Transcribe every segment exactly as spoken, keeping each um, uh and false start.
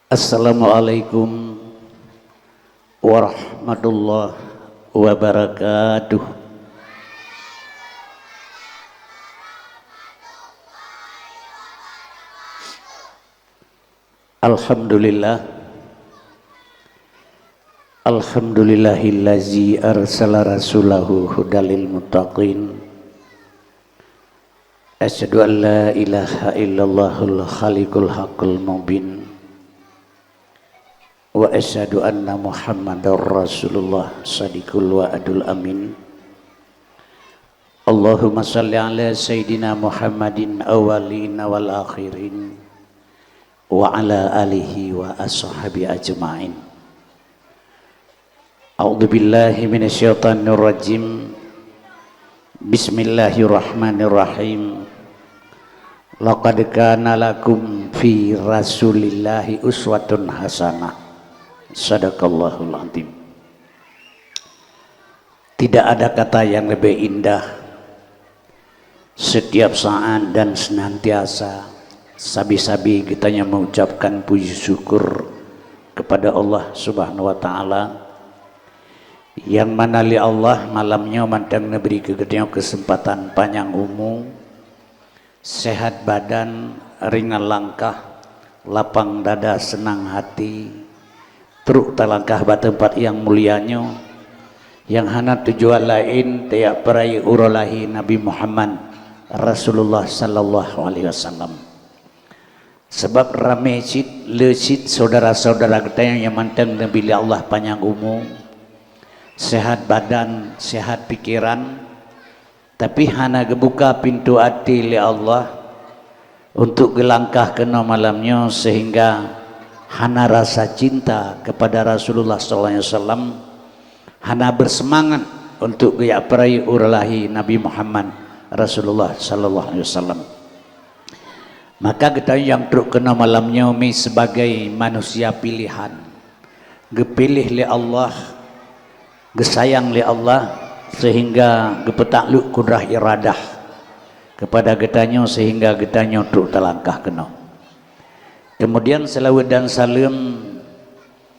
Assalamualaikum warahmatullahi wabarakatuh. Alhamdulillah. Alhamdulillahillazi arsala rasulahu hudalil muttaqin. Asyhadu an la ilaha illallahul khaliqul haqqul mubin. Wa asyhadu anna Muhammadar Rasulullah sadiqul wa'dul amin. Allahumma shalli ala sayyidina Muhammadin awwalin wal akhirin wa ala alihi wa ashabi ajma'in. A'udzubillahi minasyaitonirrajim. Bismillahirrahmanirrahim. Laqad kana lakum fi Rasulillahi uswatun hasanah. Sadaqallahul azim. Tidak ada kata yang lebih indah. Setiap saat dan senantiasa sabe-sabe geutanyoe mengucapkan puji syukur kepada Allah Subhanahu wa Taala, yang mana lé Allah malam nyoe mantong neubri keu geutanyoe keuseumpatan panyang umu, sehat badan, ringan langkah, lapang dada, senang hati, trok talangkah bak teumpat nyang mulia nyoe, nyang hana tujuan laén tajak peurayeuk uroe lahé Nabi Muhammad Rasulullah sallallahu alaihi wasallam. Sabab ramé cit, le cit syedara-syedara geutanyoe nyang mantong neubri lé Allah panyang umu, sehat badan, sehat pikeran, tapi hana geubuka pintoe até lé Allah untuk geulangkah keunoe malam nyoe, sehingga hana rasa cinta kepada Rasulullah sallallahu alaihi wasallam, hana bersemangat untuk geujak peurayeuk uroe lahé Nabi Muhammad Rasulullah sallallahu alaihi wasallam. Maka geutanyoe nyang trok keunoe malam nyoe mi sebagai manusia pilihan, geupiléh lé Allah, geusayang lé Allah, sehingga geupeutak lheueh kudrah iradah kepada geutanyoe, sehingga geutanyoe trok talangkah keunoe. Kemudian, seulaweuet dan saleuem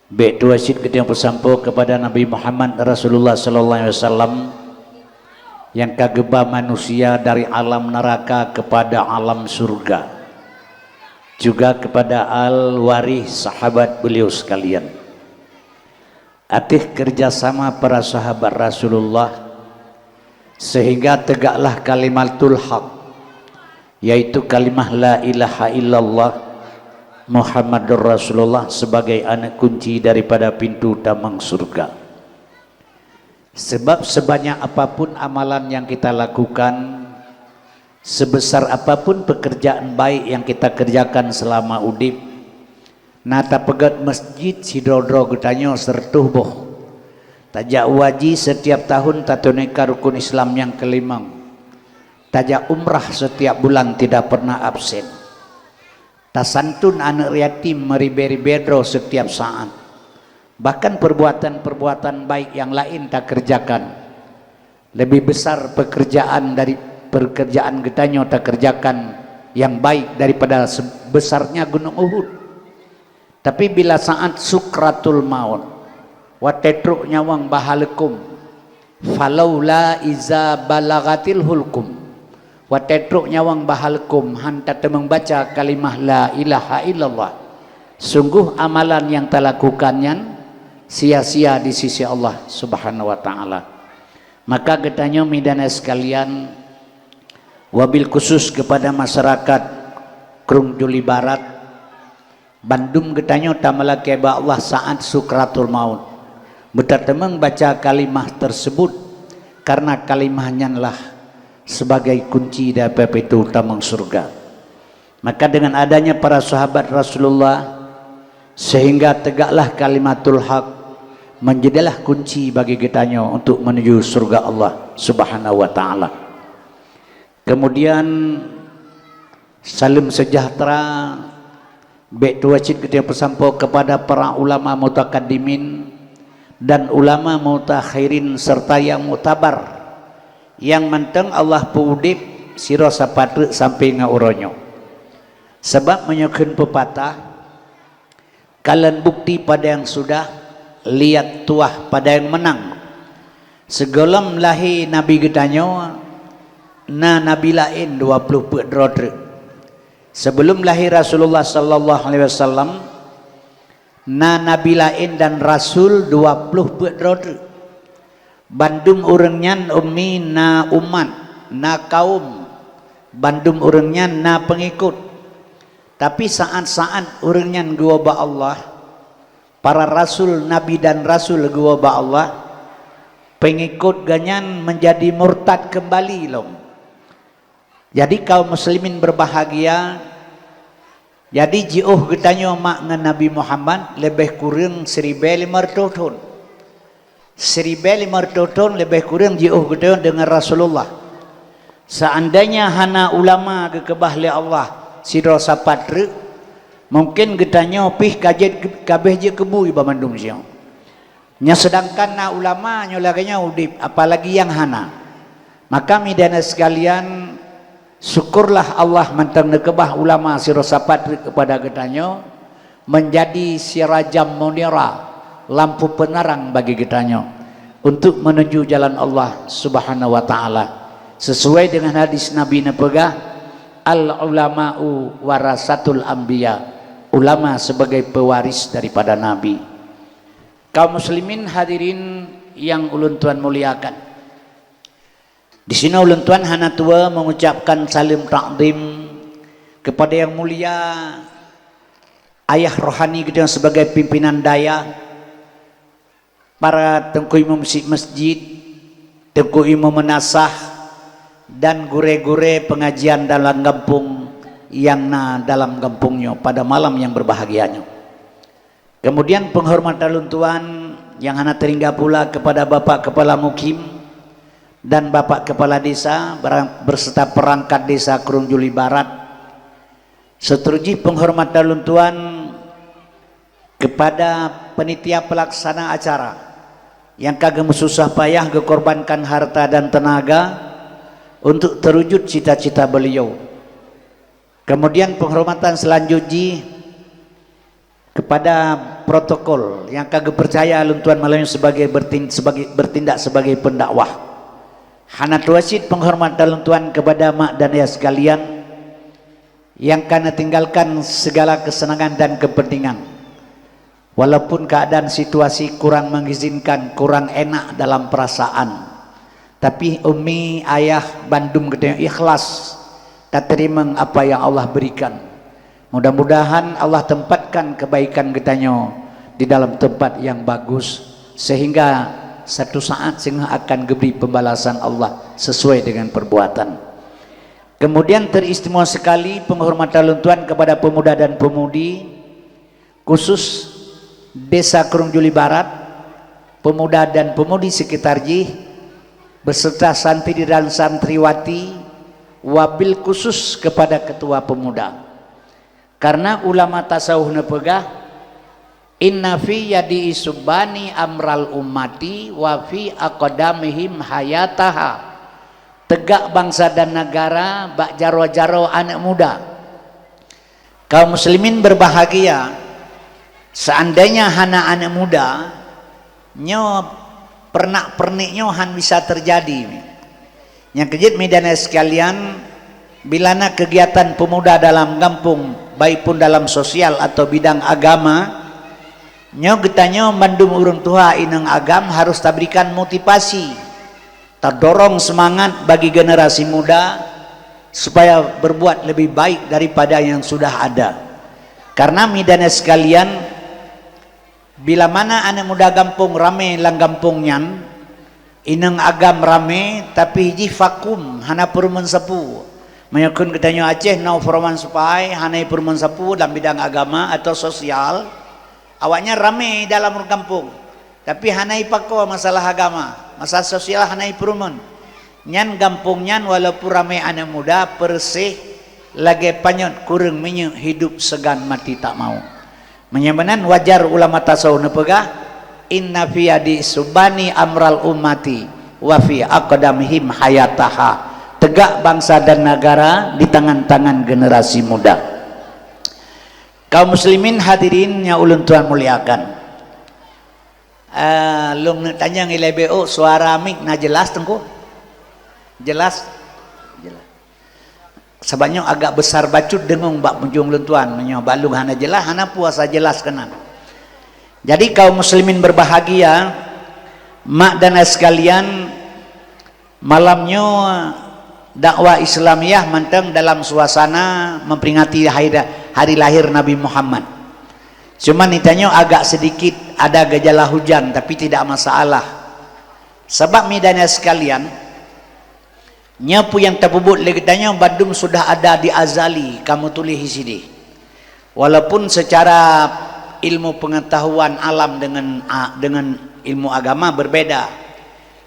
bèk tuwoe cit geutanyoe peusampoe kepada Nabi Muhammad Rasulullah sallallahu alaihi wasallam, nyang ka geuba manusia dari alam neraka kepada alam surga, juga kepada al-warith, sahabat beliau sekalian. Ateueh keureuja sama para sahabat Rasulullah, sehingga teugaklah kalimatul haq, yaitu kalimah la ilaha illallah Muhammadur Rasulullah sebagai aneuk kunci daripada pintoe tamong surga. Sebab sebanyak apapun amalan yang kita lakukan, sebesar apapun pekerjaan baik yang kita kerjakan selama udeb, na tapeugöt masjid sidroe-droe geutanyoe sireutôh boh, tajak u haji setiap tahun, tatunaikan rukun Islam nyang keulimong, tajak umrah setiap bulan tidak pernah absen, tasanton aneuk yatim meuribèe-ribèe droe setiap saat, bahkan perbuatan-perbuatan baik yang laén takeureujakan, lebih besar pekerjaan dari pekerjaan geutanyoe takeureujakan yang baik daripada se-, besarnya gunong Uhud. Tapi bila saat sukratul maut, watèe trok nyawöng bak haleukum, falaula iza balagatil hulkum, watèe trok nyawöng bak haleukum han tateumeung baca kalimah la ilaha illallah, sungguh amalan nyang talakukan nyan sia-sia di sisi Allah Subhanahu wa Taala. Maka geutanyoe, mi dan ayah sekalian, wabil khusus kepada masyarakat Krueng Juli Barat, bandum geutanyoe tameulakèe bak Allah saat sukratul maut, beutateumeung baca kalimah tersebut, karena kalimah nyanlah sebagai kunci daripada pintoe tamong surga. Maka dengan adanya para sahabat Rasulullah, sehingga tegaklah kalimatul haq, menjadilah kunci bagi geutanyoe untuk menuju surga Allah Subhanahu wa Taala. Kemudian, saleuem sejahtera bèk tuwoe cit geutanyoe peusampoe kepada para ulama mutakaddimin dan ulama mutakhirin serta nyang muktabar, nyang mantong Allah peuudeb sidroe sapat treuk sampoe ngon uroe nyoe. Sabab meunyoe kheun peupatah, Kalon bukti pada nyang sudah, lihat tuah pada nyang meunang. Sigohlom lahé Nabi geutanyoe, na nabi laén dua ploh peuet droe treuk. Sebelum lahé Rasulullah sallallahu alaihi wasallam, na nabi laén dan rasul dua ploh peuet droe treuk. Bandum ureuëng nyan ummi, na umat, na kaum, bandum ureuëng nyan na peungikot. Tapi saát-saát ureuëng nyan geuwoe bak Allah, para rasul, nabi dan rasul geuwoe bak Allah, peungikot geuhnyan meunjadi murtad keumbali lom. Jadi kaum muslimin berbahagia, jadi jiôh geutanyoe mak ngon Nabi Muhammad leubeh kureueng siribée limong reutôh thon. Siribée limong reutôh thon leubeh kureueng jiôh geutanyoe deungon Rasulullah. Seandainya hana ulama geukeubah lé Allah sidroe sapat treuk, mungkin geutanyoe pih ka jeuet, ka abéh jeuet keu bui banmandum jih. Nyoe seudangkan na ulama nyoe lagée nyoe udeb, apalagi nyang hana. Maka, mideuna sekalian, syukurlah Allah mantong neukeubah ulama sidroe sapat treuk keupada geutanyoe, meunjadi sirajam munira, lampu peunarang bagi geutanyoe, untuk menuju jalan Allah Subhanahu wa Ta'ala. Sesuai dengan hadis Nabi neupeugah, "Al-ulama'u warasatul anbiya", ulama sebagai pewaris daripada nabi. Kaum muslimin hadirin yang ulôn tuan muliakan, di sinoe ulôn tuan hana tuwoe mengucapkan salam takzim kepada yang mulia ayah rohani geutanyoe sebagai pimpinan dayah, para teungku imum si-, masjid, teungku imum meunasah, dan gurée-gurée pengajian dalam gampông nyang na dalam gampông nyoe pada malam nyang berbahagia nyoe. Kemudian, penghormatan lôn tuan nyang hana teuringga pula kepada Bapak Kepala Mukim dan Bapak Kepala Desa, berang-, berserta perangkat Desa Krung Juli Barat. Seterujih penghormatan lôn tuan kepada panitia pelaksana acara nyang ka geumeususah payah geukorbankan harta dan tenaga untuk terwujud cita-cita beliau. Kemudian, penghormatan selanjut jih kepada protokol nyang ka geupeucaya lôn tuan malam nyoe sebagai bertin-, sebagai, bertindak sebagai pendakwah. Hana tuwoe cit penghormatan lôn tuan kepada mak dan ayah sekalian nyang ka neutinggalkan segala kesenangan dan kepentingan. Walaupun keadaan situasi kurang mengizinkan, kurang enak dalam perasaan, tapi ummi, ayah, bandum geutanyoe ikhlas tateurimong apa yang Allah berikan. Mudah-mudahan Allah tempatkan kebaikan geutanyoe di dalam tempat yang bagus, sehingga satu saat singoh akan geubri pembalasan Allah sesuai dengan perbuatan. Kemudian, teristimewa sekali penghormatan lôn tuan kepada pemuda dan pemudi, khusus Desa Krung Juli Barat, pemuda dan pemudi sekitar jih, beserta santri dan santriwati, wabil khusus kepada ketua pemuda. Karena ulama tasawuf neupeugah, "Inna fi yadi subani amral ummati wa fi aqdamihim hayataha." Tegak bangsa dan negara bak jaroe-jaroe aneuk muda. Kaum muslimin berbahagia, seandainya hana aneuk muda, nyoe peurenak-peurenik nyoe han bisa teujadi. Nyang keujeuet, mideuna sekalian, bila na kegiatan pemuda dalam gampông, baik pun dalam sosial atau bidang agama, nyoe geutanyoe mandum ureuëng tuha inong agam harus taberikan motivasi, tadorong seumangat bagi generasi muda supaya berbuat lebih baik daripada yang sudah ada. Karena, mideuna sekalian, bila mana aneuk muda gampông ramé lam gampông nyan, inong agam ramé, tapi jih vakum, hana peurumeuen sapeue. Meunyoe kheun geutanyoe Aceh, no peurumeuen sapeue, hana peurumeuen sapeue lam bidang agama atau sosial, awaknyan ramé dalam gampông, tapi hana ipakoe masalah agama, masalah sosial hana ipeurumeuen. Nyan gampông nyan walaupun ramé aneuk muda, peureséh lagée panyöt, kureueng minyeuk, hidup segan mati tak mau. Meunyoe meunan, wajar ulama tasawuf neupeugah, "Inna fi yadi subani amral ummati wa fi aqdamihim hayataha." Tegak bangsa dan negara di tangan-tangan generasi muda. Kaum muslimin hadirin nyang ulôn tuan muliakan. Eh, lôn neuk tanyong ilée B O, suara mik na jelas, Teungku? Jelas? Jelas. Sabab nyoe agak besar bacut deungon bak ujong lôn tuan. Meunyoe bak lôn hana jelas, hana peue asa jelas keunan. Jadi kaum muslimin berbahagia, mak dan ayah sekalian, malam nyoe dakwah Islamiyah mantong dalam suasana memperingati hari, hari lahir Nabi Muhammad. Cuman di tanyoe agak sedikit ada gejala hujan, tapi tidak masalah. Sabab mak dan ayah sekalian, nyoe peue nyang tapeubuet lé geutanyoe bandum sudah ada di azali, kamoe tuléh di sideh. Walaupun secara ilmu pengetahuan alam dengan, a, dengan ilmu agama berbeda.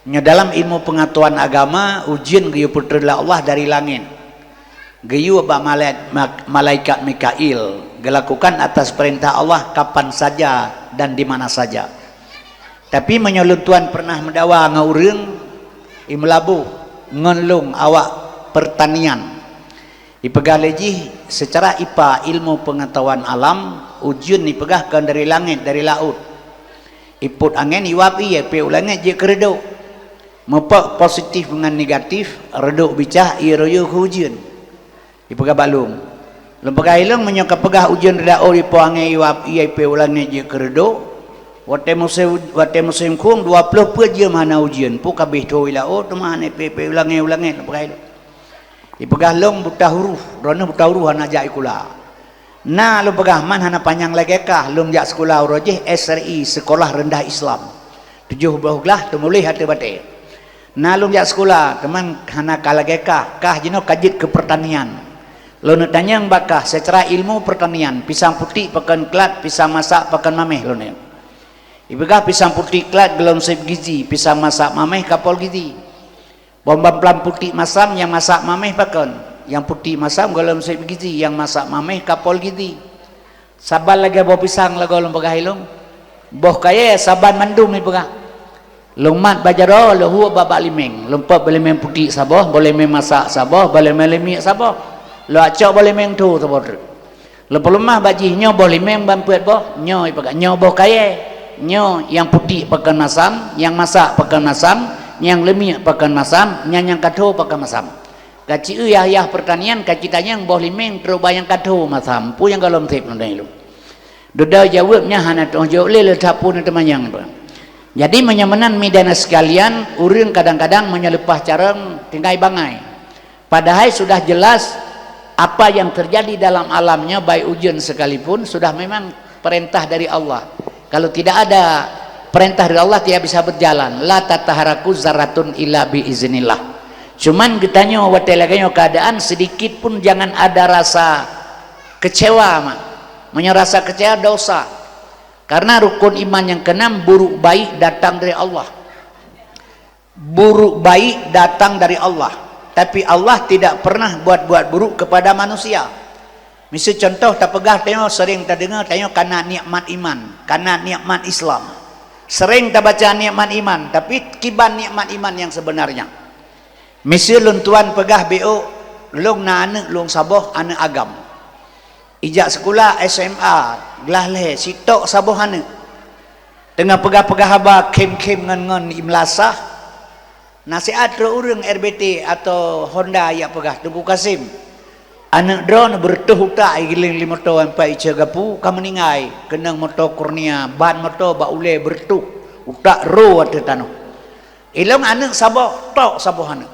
Nyoe dalam ilmu pengetahuan agama, ujeuen geuyue peutrön lé Allah dari langét. Geuyue bak malai-, ma-, malaikat Mikail, geulakukan atas perintah Allah kapan saja dan di mana saja. Tapi meunyoe lôn tuan pernah meudawa ngon ureuëng, i Meulaboh, ngon lôn awak pertanian. Ipeugah lé jih, seucara ipa ilmu peungatahuan alam, ujeuen ipeugah kon dari langét, dari laôt. Ipot angén, iuap ié, ipék u langét jeuet keu reudôk. Meupok positif ngon negatif, reudôk bicah, ié royôh keu ujeuen. Ipeugah bak lôn. Lôn peugah ilôn, meunyoe kapeugah ujeuen reuda ôh, ipot angén, iuap ié, ipék u langét jeuet keu reudôk. Watée musém, watée musém khueng, dua ploh peuet jeuem hana ujeuen. Peue ka abéh thô i laôt, teuma hana ipék-pék u langét, u langét, lôn peugah ilôn. Ipeugah lôn buta huruf, droeneuh buta huruf hana jak sikula. Na lôn peugah man hana panyang lagée kah, lôn jak sikula uroe jih S R I, Sekolah Rendah Islam. Tujoh boh glah teumuléh ateueh batée. Na lôn jak sikula, teuma hana ka lagée kah, kah jinoe ka jeuet keu pertanian. Lôn neuk tanyong bak kah, seucara ilmu pertanian, pisang putik pakon klat, pisang masak pakon maméh lôn neuk. Ipeugah pisang putik klat gohlom sép gizi, pisang masak maméh ka pol gizi. Boh bamplom putik masam nyang masak maméh pakon? Nyang putik masam gohlom sép gizi, nyang masak maméh ka pol gizi. Saban lagée boh pisang lagoe lôn peugah ilôn. Boh kayée saban mandum ipeugah. Lôn mat bak jaroe, lôn huék bak, bak liméng. Lôn pop boh liméng putik saboh, boh liméng masak saboh, boh liméng leumiek saboh. Lôn cok boh liméng tho saboh treuk. Lôn peuleumah bak jih, nyoe boh liméng ban peuet boh, nyoe ipeugah, nyoe boh kayée, nyoe nyang putik pakon masam, nyang masak pakon masam, nyang leumiek pakon masam, nyang, nyang ka tho pakon masam. Ka ci-eu yah-yah pertanian, ka citanyong boh liméng trok bak nyang ka tho masam, peue nyang gohlom sép lôn tanyong ilôn. Dudoe jaweueb nyan hana teuh jaweueb lé, le that peue na teumanyong. Jadi meunyoe meunan mak dan ayah sekalian, ureuëng kadang-kadang meunyoe leupah carông tinggai bangai. Padahai sudah jelas apa yang terjadi dalam alam nyoe, baik ujeuen sekalipun, sudah memang perintah dari Allah. Kalau tidak ada perintah dari Allah, tidak bisa berjalan. La tataharaku zarratun illa bi iznillah. Cuman geutanyoe watée lagée nyoe keadaan, sedikit pun jangan ada rasa kecewa, mak. Meunyoe rasa kecewa, dosa. Karena rukun iman nyang keenam, buruk baik datang dari Allah. Buruk baik datang dari Allah, tapi Allah tidak pernah buat-buat buruk kepada manusia. Miseu contoh tapeugah, tanyoe sering tadeungoe, tanyoe kana nikmat iman, kana nikmat Islam. Sering tabaca nikmat iman, tapi kiban nikmat iman yang sebenarnya? Miseu lôn tuan peugah, B O, lôn na aneuëk lôn saboh, aneuëk agam. Ijak sikula S M A, glah lhée, sitok saboh aneuëk. Teungoh peugah-peugah haba khém-khém ngon-ngon i meulasah, na siat trok ureuëng R B T atau Honda jak peugah, "Teungku Kasim, aneuëk droeneuh beureutoh utak igiléng lé moto sampai Icegapu ka meuninggai, keunong moto kurnia, ban moto bak ulée beureutoh, utak ro ateueh tanoh." Ilôn aneuëk saboh, tok saboh aneuëk.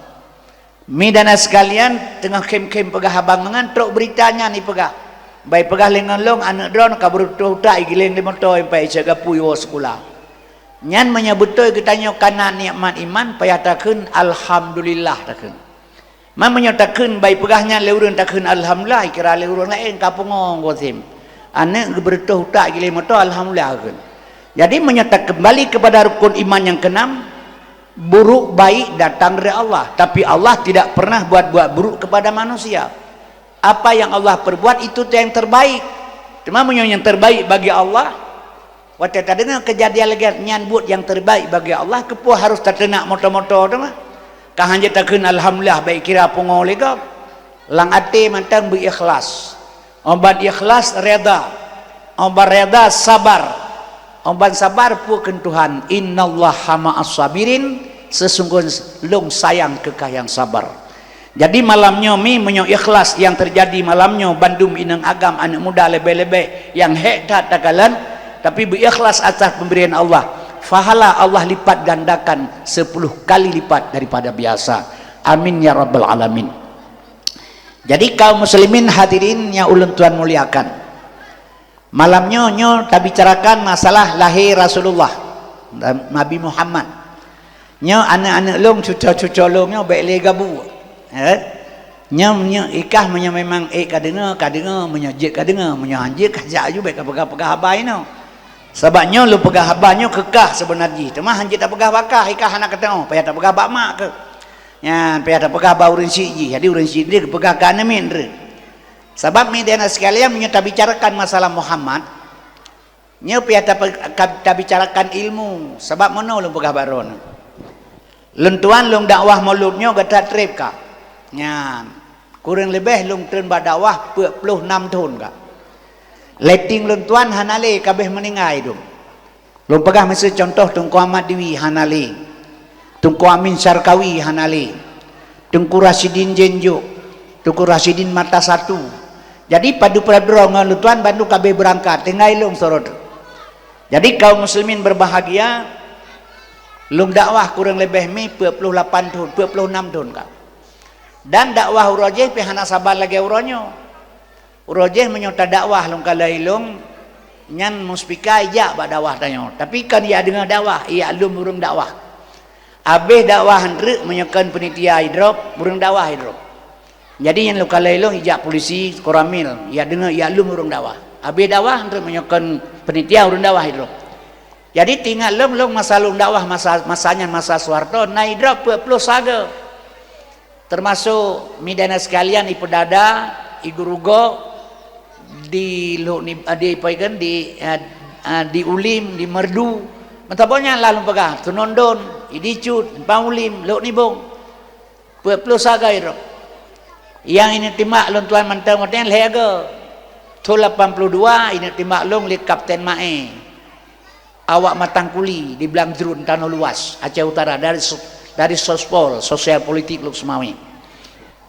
Mak dan ayah sekalian, teungoh khém-khém peugah haba ngon nyan, trok beurita nyan ipeugah. Ban ipeugah lé ngon lôn, aneuëk droeneuh ka beureutoh utak igiléng lé moto sampai Icegapu iwoe sikula. Nyan meunyoe beutôi geutanyoe kana nikmat iman, payah takheun alhamdulillah takheun. Man meunyoe takheun ban ipeugah nyan lé ureuëng takheun alhamdulillah, ikira lé ureuëng laén ka pungo gohlom. Aneuëk geubeureutoh utak igiléng moto, alhamdulillah takheun. Jadi meunyoe takeumbali keupada rukun iman nyang keenam, buruk baik datang dari Allah, tapi Allah tidak pernah buat-buat buruk kepada manusia. Apa yang Allah perbuat itu yang terbaik. Teuma meunyoe nyang terbaik bagi Allah, watée tadeungoe keujadian lagée nyan buet nyang terbaik bagi Allah, keupeue harôh tateunak moto-moto teuma? Ka hanjeuet takheun alhamdulillah, ban ikira pungo lé gob. Lam até mantong beu ikhlas. Óh ban ikhlas reda, óh ban reda sabar, óh ban sabar peue kheun Tuhan, "Innallaha ma'as sabirin," sesungguhnya Lôn sayang keu kah nyang sabar. Jadi malam nyoe mi meunyoe ikhlas nyang teujadi malam nyoe bandum inong agam aneuëk muda leubeh-leubeh nyang hék that takalon, tapi beu ikhlas atas pemberian Allah, pahala Allah lipat gandakan sepuluh kali lipat daripada biasa. Amin ya rabbal alamin. Jadi kaum muslimin hadirin nyang ulôn tuan muliakan. Malam nyoe, nyoe tabicarakan masalah lahé Rasulullah, Nabi Muhammad. Nyoe aneuëk-aneuëk lôn, cuco-cuco lôn nyoe bék lé gabu. Eh? Nyoe, nyoe ikah meunyoe memang ék ka deungoe, ka deungoe, meunyoe jeuet ka deungoe, meunyoe han jeuet ka jak aju bék ka peugah-peugah haba inoe. Sabab nyoe lôn peugah haba nyoe keu kah seubeuna jih, teuma han jeuet tapeugah bak kah, ikah hana kateuôt, payah tapeugah bak mak keuh. Nyan payah tapeugah bak ureuëng syiek jih, jadi ureuëng syiek jih geupeugah keu aneuëk miet nreuh. Sabab mi dan sekalian meunyoe tabicarakan masalah Muhammad, nyoe payah tape-, ka-, tabicarakan ilmu, sabab meunoe lôn peugah bak droeneuh. Lôn tuan lôn dakwah Maulud nyoe gata treb ka. Nyan, kureueng leubeh lôn treun bak dakwah peuet ploh nam thon ka. Letting lôn tuan hana lé ka abéh meuninggai dum. Lôn peugah miseue contoh Teungku Ahmad Diwi hana lé. Teungku Amin Syarkawi hana lé. Teungku Rasyidin Jenjok, Teungku Rasyidin Mata Satu. Jadi padub-padub droe ngon lôn tuan bandum ka abéh beurangkat, tinggai lôn sidroe teuk. Jadi kaum muslimin berbahagia, lôn dakwah kureueng leubeh mi peuet ploh lapan thon, peuet ploh nam thon ka. Dan dakwah uroe jéh pih hana saban lagée uroe nyoe. Uroe jéh meunyoe tadakwah lôn kalon ilôn, nyan muspika ijak bak dakwah tanyoe. Tapi kon ijak deungoe dakwah, ijak lom ureuëng dakwah. Abéh dakwah han treuk meunyoe kon peunitia idrop, ureuëng dakwah idrop. Jadi nyan lôn kalon ilôn ijak polisi, koramil, ijak deungoe ijak lom ureuëng dakwah. Abéh dakwah han treuk meunyoe kon peunitia ureuëng dakwah idrop. Jadi teuingat lôn, lôn masa lôn dakwah masa, masa nyan masa Soeharto, na idrop peuet ploh saga. Termasuk mi dan sekalian ipeudada, iguru gob, di Lhok Ni-, di apa itu, di, eh, eh, di Ulim, di Merdu. Meutabong nyan lah lôn peugah, Teunondon, Idicut, Simpang Ulim, Lhok Nibong. Peuet ploh saga idrop. Nyang ineuëk timak lôn tuan mantong watée lhée agoe. Thon lapan ploh dua ineuëk timak lôn lé Kapten Mae. Awak Matang Kuli di Blang Jruen Tanoh Luas, Aceh Utara, dari so-, dari Sospol, Sosial Politik Lhokseumawe.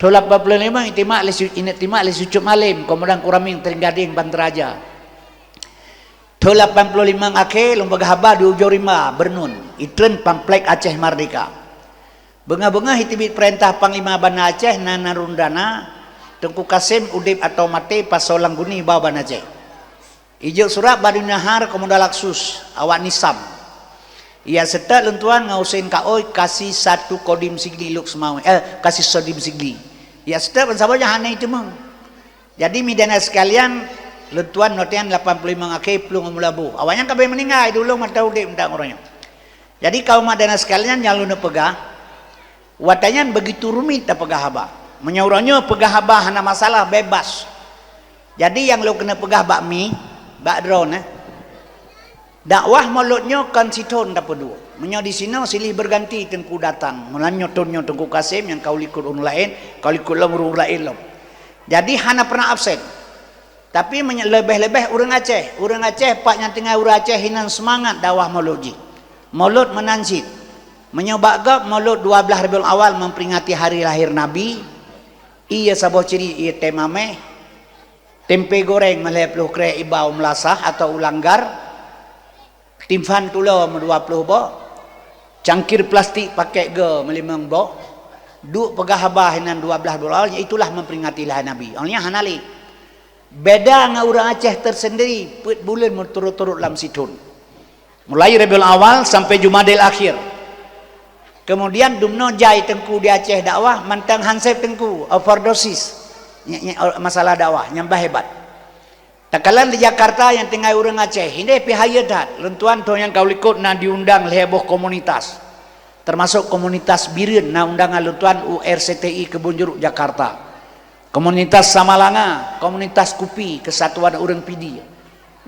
Thon lapan ploh lima ineuëk timak lé Su-, ineuëk timak lé Sucuk Malem, Komandan Koramil Teuinggadeng Banda Raja. Thon lapan ploh lima akhé lôn peugah haba di Ujong Rimba, Beurnun, itreun pamflet Aceh Merdeka. Beungoh-beungoh iteubiet peurintah Panglima Banda Aceh na Narun Dana, Teungku Kasem udeb atau maté pasoe lam guni ba Banda Aceh. Ijok surat bak Duniahar Komandan Laksus, awak Nisam. Ijak seutôt lôn tuan ngon Husein Kaoi, Kasih Satu Kodim Sigli Lhokseumawe, eh, Kasih Sodim Sigli. Ijak seutôt ban saboh nyan hana iteumeung. Jadi mi dan sekalian, lôn tuan lôn tian lapan ploh lima akhé plueng u Meulaboh. Awaknyan ka abéh meuninggai, di ulôn mantong udeb mantong uroe nyoe. Jadi kaum mak dan sekalian nyang lôn peugah, watée nyan begitu rumit tapeugah haba. Meunyoe uroe nyoe peugah haba hana masalah, bebas. Jadi nyang lôn keuneuk peugah bak mi, bak droeneuh, dakwah Maulud nyoe kon sithon tapeuduek. Meunyoe di sinoe silih berganti teungku datang, meunan nyoe thon nyoe Teungku Kasem nyang ka likot ureuëng laén, ka likot lom ureuëng laén lom. Jadi hana pernah absen. Tapi meunyo-, leubeh-leubeh ureuëng Aceh. Ureuëng Aceh, pat nyang tinggai ureuëng Aceh hinan seumangat dakwah Maulud jih. Maulud meunan cit. Meunyoe bak gob, Maulud dua blaih Rabiul Awal memperingati hari lahir Nabi, ie saboh ciri ie tem ameh, tempe goreng meulhée ploh krek iba u meulasah atau u langgar, timphan tulo meudua ploh boh, cangkir plastik pakét goe meulimong boh, duek peugah haba hinan dua blaih Rabiul Awal, itulah memperingati lahé Nabi. Awaknyan hana lé. Beda ngon ureuëng Aceh tersendiri, peuet buleuen meuturot-turot lam sithon. Mulai Rabiul Awal sampai Jumadil Akhir. Kemudian dumnoe jai teungku di Aceh dakwah, mantong han sép teungku, overdosis. Nyek-nyek masalah dakwah nyang bah hebat. Takalon di Jakarta nyang tinggai ureuëng Aceh, hindeh pih hayeue that. Lôn tuan thon nyang ka likot na diundang lhée boh komunitas. Termasuk komunitas Bireuen na undangan lôn tuan U R C T I Kebun Jeruk Jakarta. Komunitas Samalanga, komunitas Kupi, Kesatuan Ureuëng Pidie.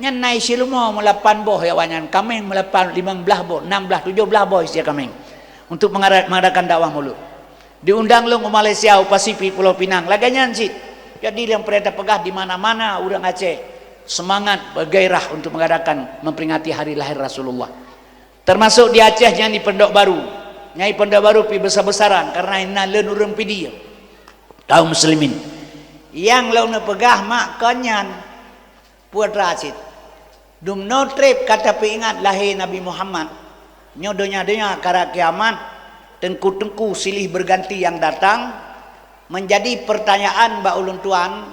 Nyan na ié silumo meulapan boh awaknyan, kaméng meulapan limong blaih boh, nam blaih, tujoh blaih boh ié kaméng untuk mengara-, mengadakan dakwah Maulud. Diundang lôn u Malaysia, u Pasifik, Pulo Pinang, lagée nyan cit. Jadi, nyang peureulée tapeugah, di mana-mana ureuëng Aceh seumangat, beugairah untuk mengadakan, memperingati hari lahir Rasulullah. Termasuk di Aceh nyang di Pondok Baru. Nyang di Pondok Baru pih besar-besaran karena na lôn ureuëng Pidie, kaum muslimin. Nyang lôn peugah mak kon nyan, putra cit. Dumnoe treb ka tapeuingat lahé Nabi Muhammad. Nyoe donya-donya karab kiamat, teungku-teungku silih berganti nyang datang, menjadi pertanyaan bak ulôn tuan,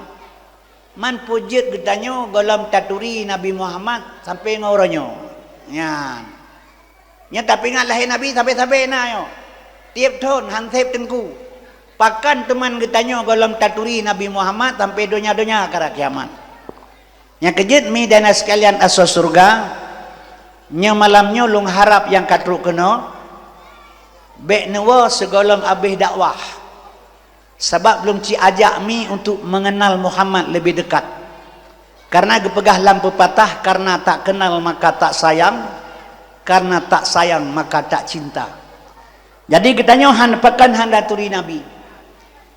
man peue jeuet geutanyoe gohlom taturi Nabi Muhammad sampai ngon uroe nyoe? Nyan. Nyan tapeuingat lahé Nabi sabe-sabe na nyoe. Tieb thon han seb teungku. Pakon teuma geutanyoe gohlom taturi Nabi Muhammad sampai donya-donya karab kiamat? Nyang keujeuet mi dan sekalian asoe syeuruga, nyoe malam nyoe lôn harab nyang ka trok keunoe, bék neuwoe sigohlom abéh dakwah. Sabab lôn ci ajak mi untuk mengenal Muhammad lebih dekat. Karena geupeugah lam peupatah, "Karena tak kenal maka tak sayang, karena tak sayang maka tak cinta." Jadi geutanyoe han, pakon han taturi Nabi.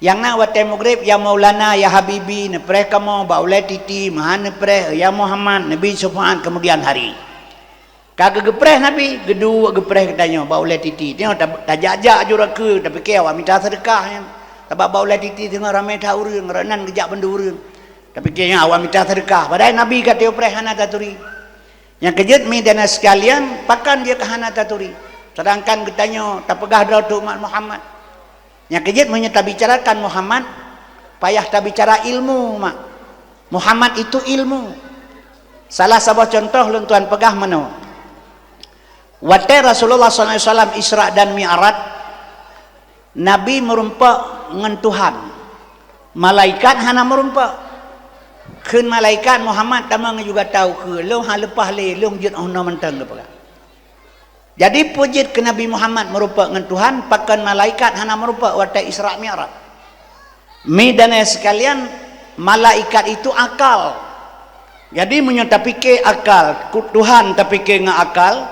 Nyang na watée mugreb, "Ya Maulana, ya Habibi," neupreh kamoe bak ulée titi, meuhan neupreh, "Ya Muhammad," neubi syeufaat kemudian hari. Ka geugeupreh Nabi, geuduek geupreh geutanyoe bak ulée titi. Nyoe ta-, tajak-jak aju rakeue, tapike awak mita seudeukah nyan. Sabab bak ulée titi teungoh ramé that ureuëng, rot nan geujak bandum ureuëng. Tapike nyan awak mita seudeukah. Padahai Nabi ka teupreh hana taturi. Nyang keujeuet mi dan sekalian, pakon jeuet ka hana taturi? Sedangkan geutanyoe tapeugah droe teuh umat Muhammad. Nyang keujeuet meunyoe tabicarakan Muhammad, payah tabicara ilmu mak. Muhammad itu ilmu. Salah saboh contoh lôn tuan peugah meunoe. Watée Rasulullah sallallahu alaihi wasallam Isra dan Mi'raj, Nabi meurumpok ngon Tuhan. Malaikat hana meurumpok. Kheun malaikat, "Muhammad, tamong aju gata ukeue, lôn han leupah lé, lôn jeuet 'oh noe mantong," geupeugah. Jadi peue jeuet keu Nabi Muhammad meurumpok ngon Tuhan, pakon malaikat hana meurumpok watée Isra Mi'raj? Mi dan ayah sekalian, malaikat itu akal. Jadi meunyoe tapike akal, ku-, Tuhan tapike ngon akal,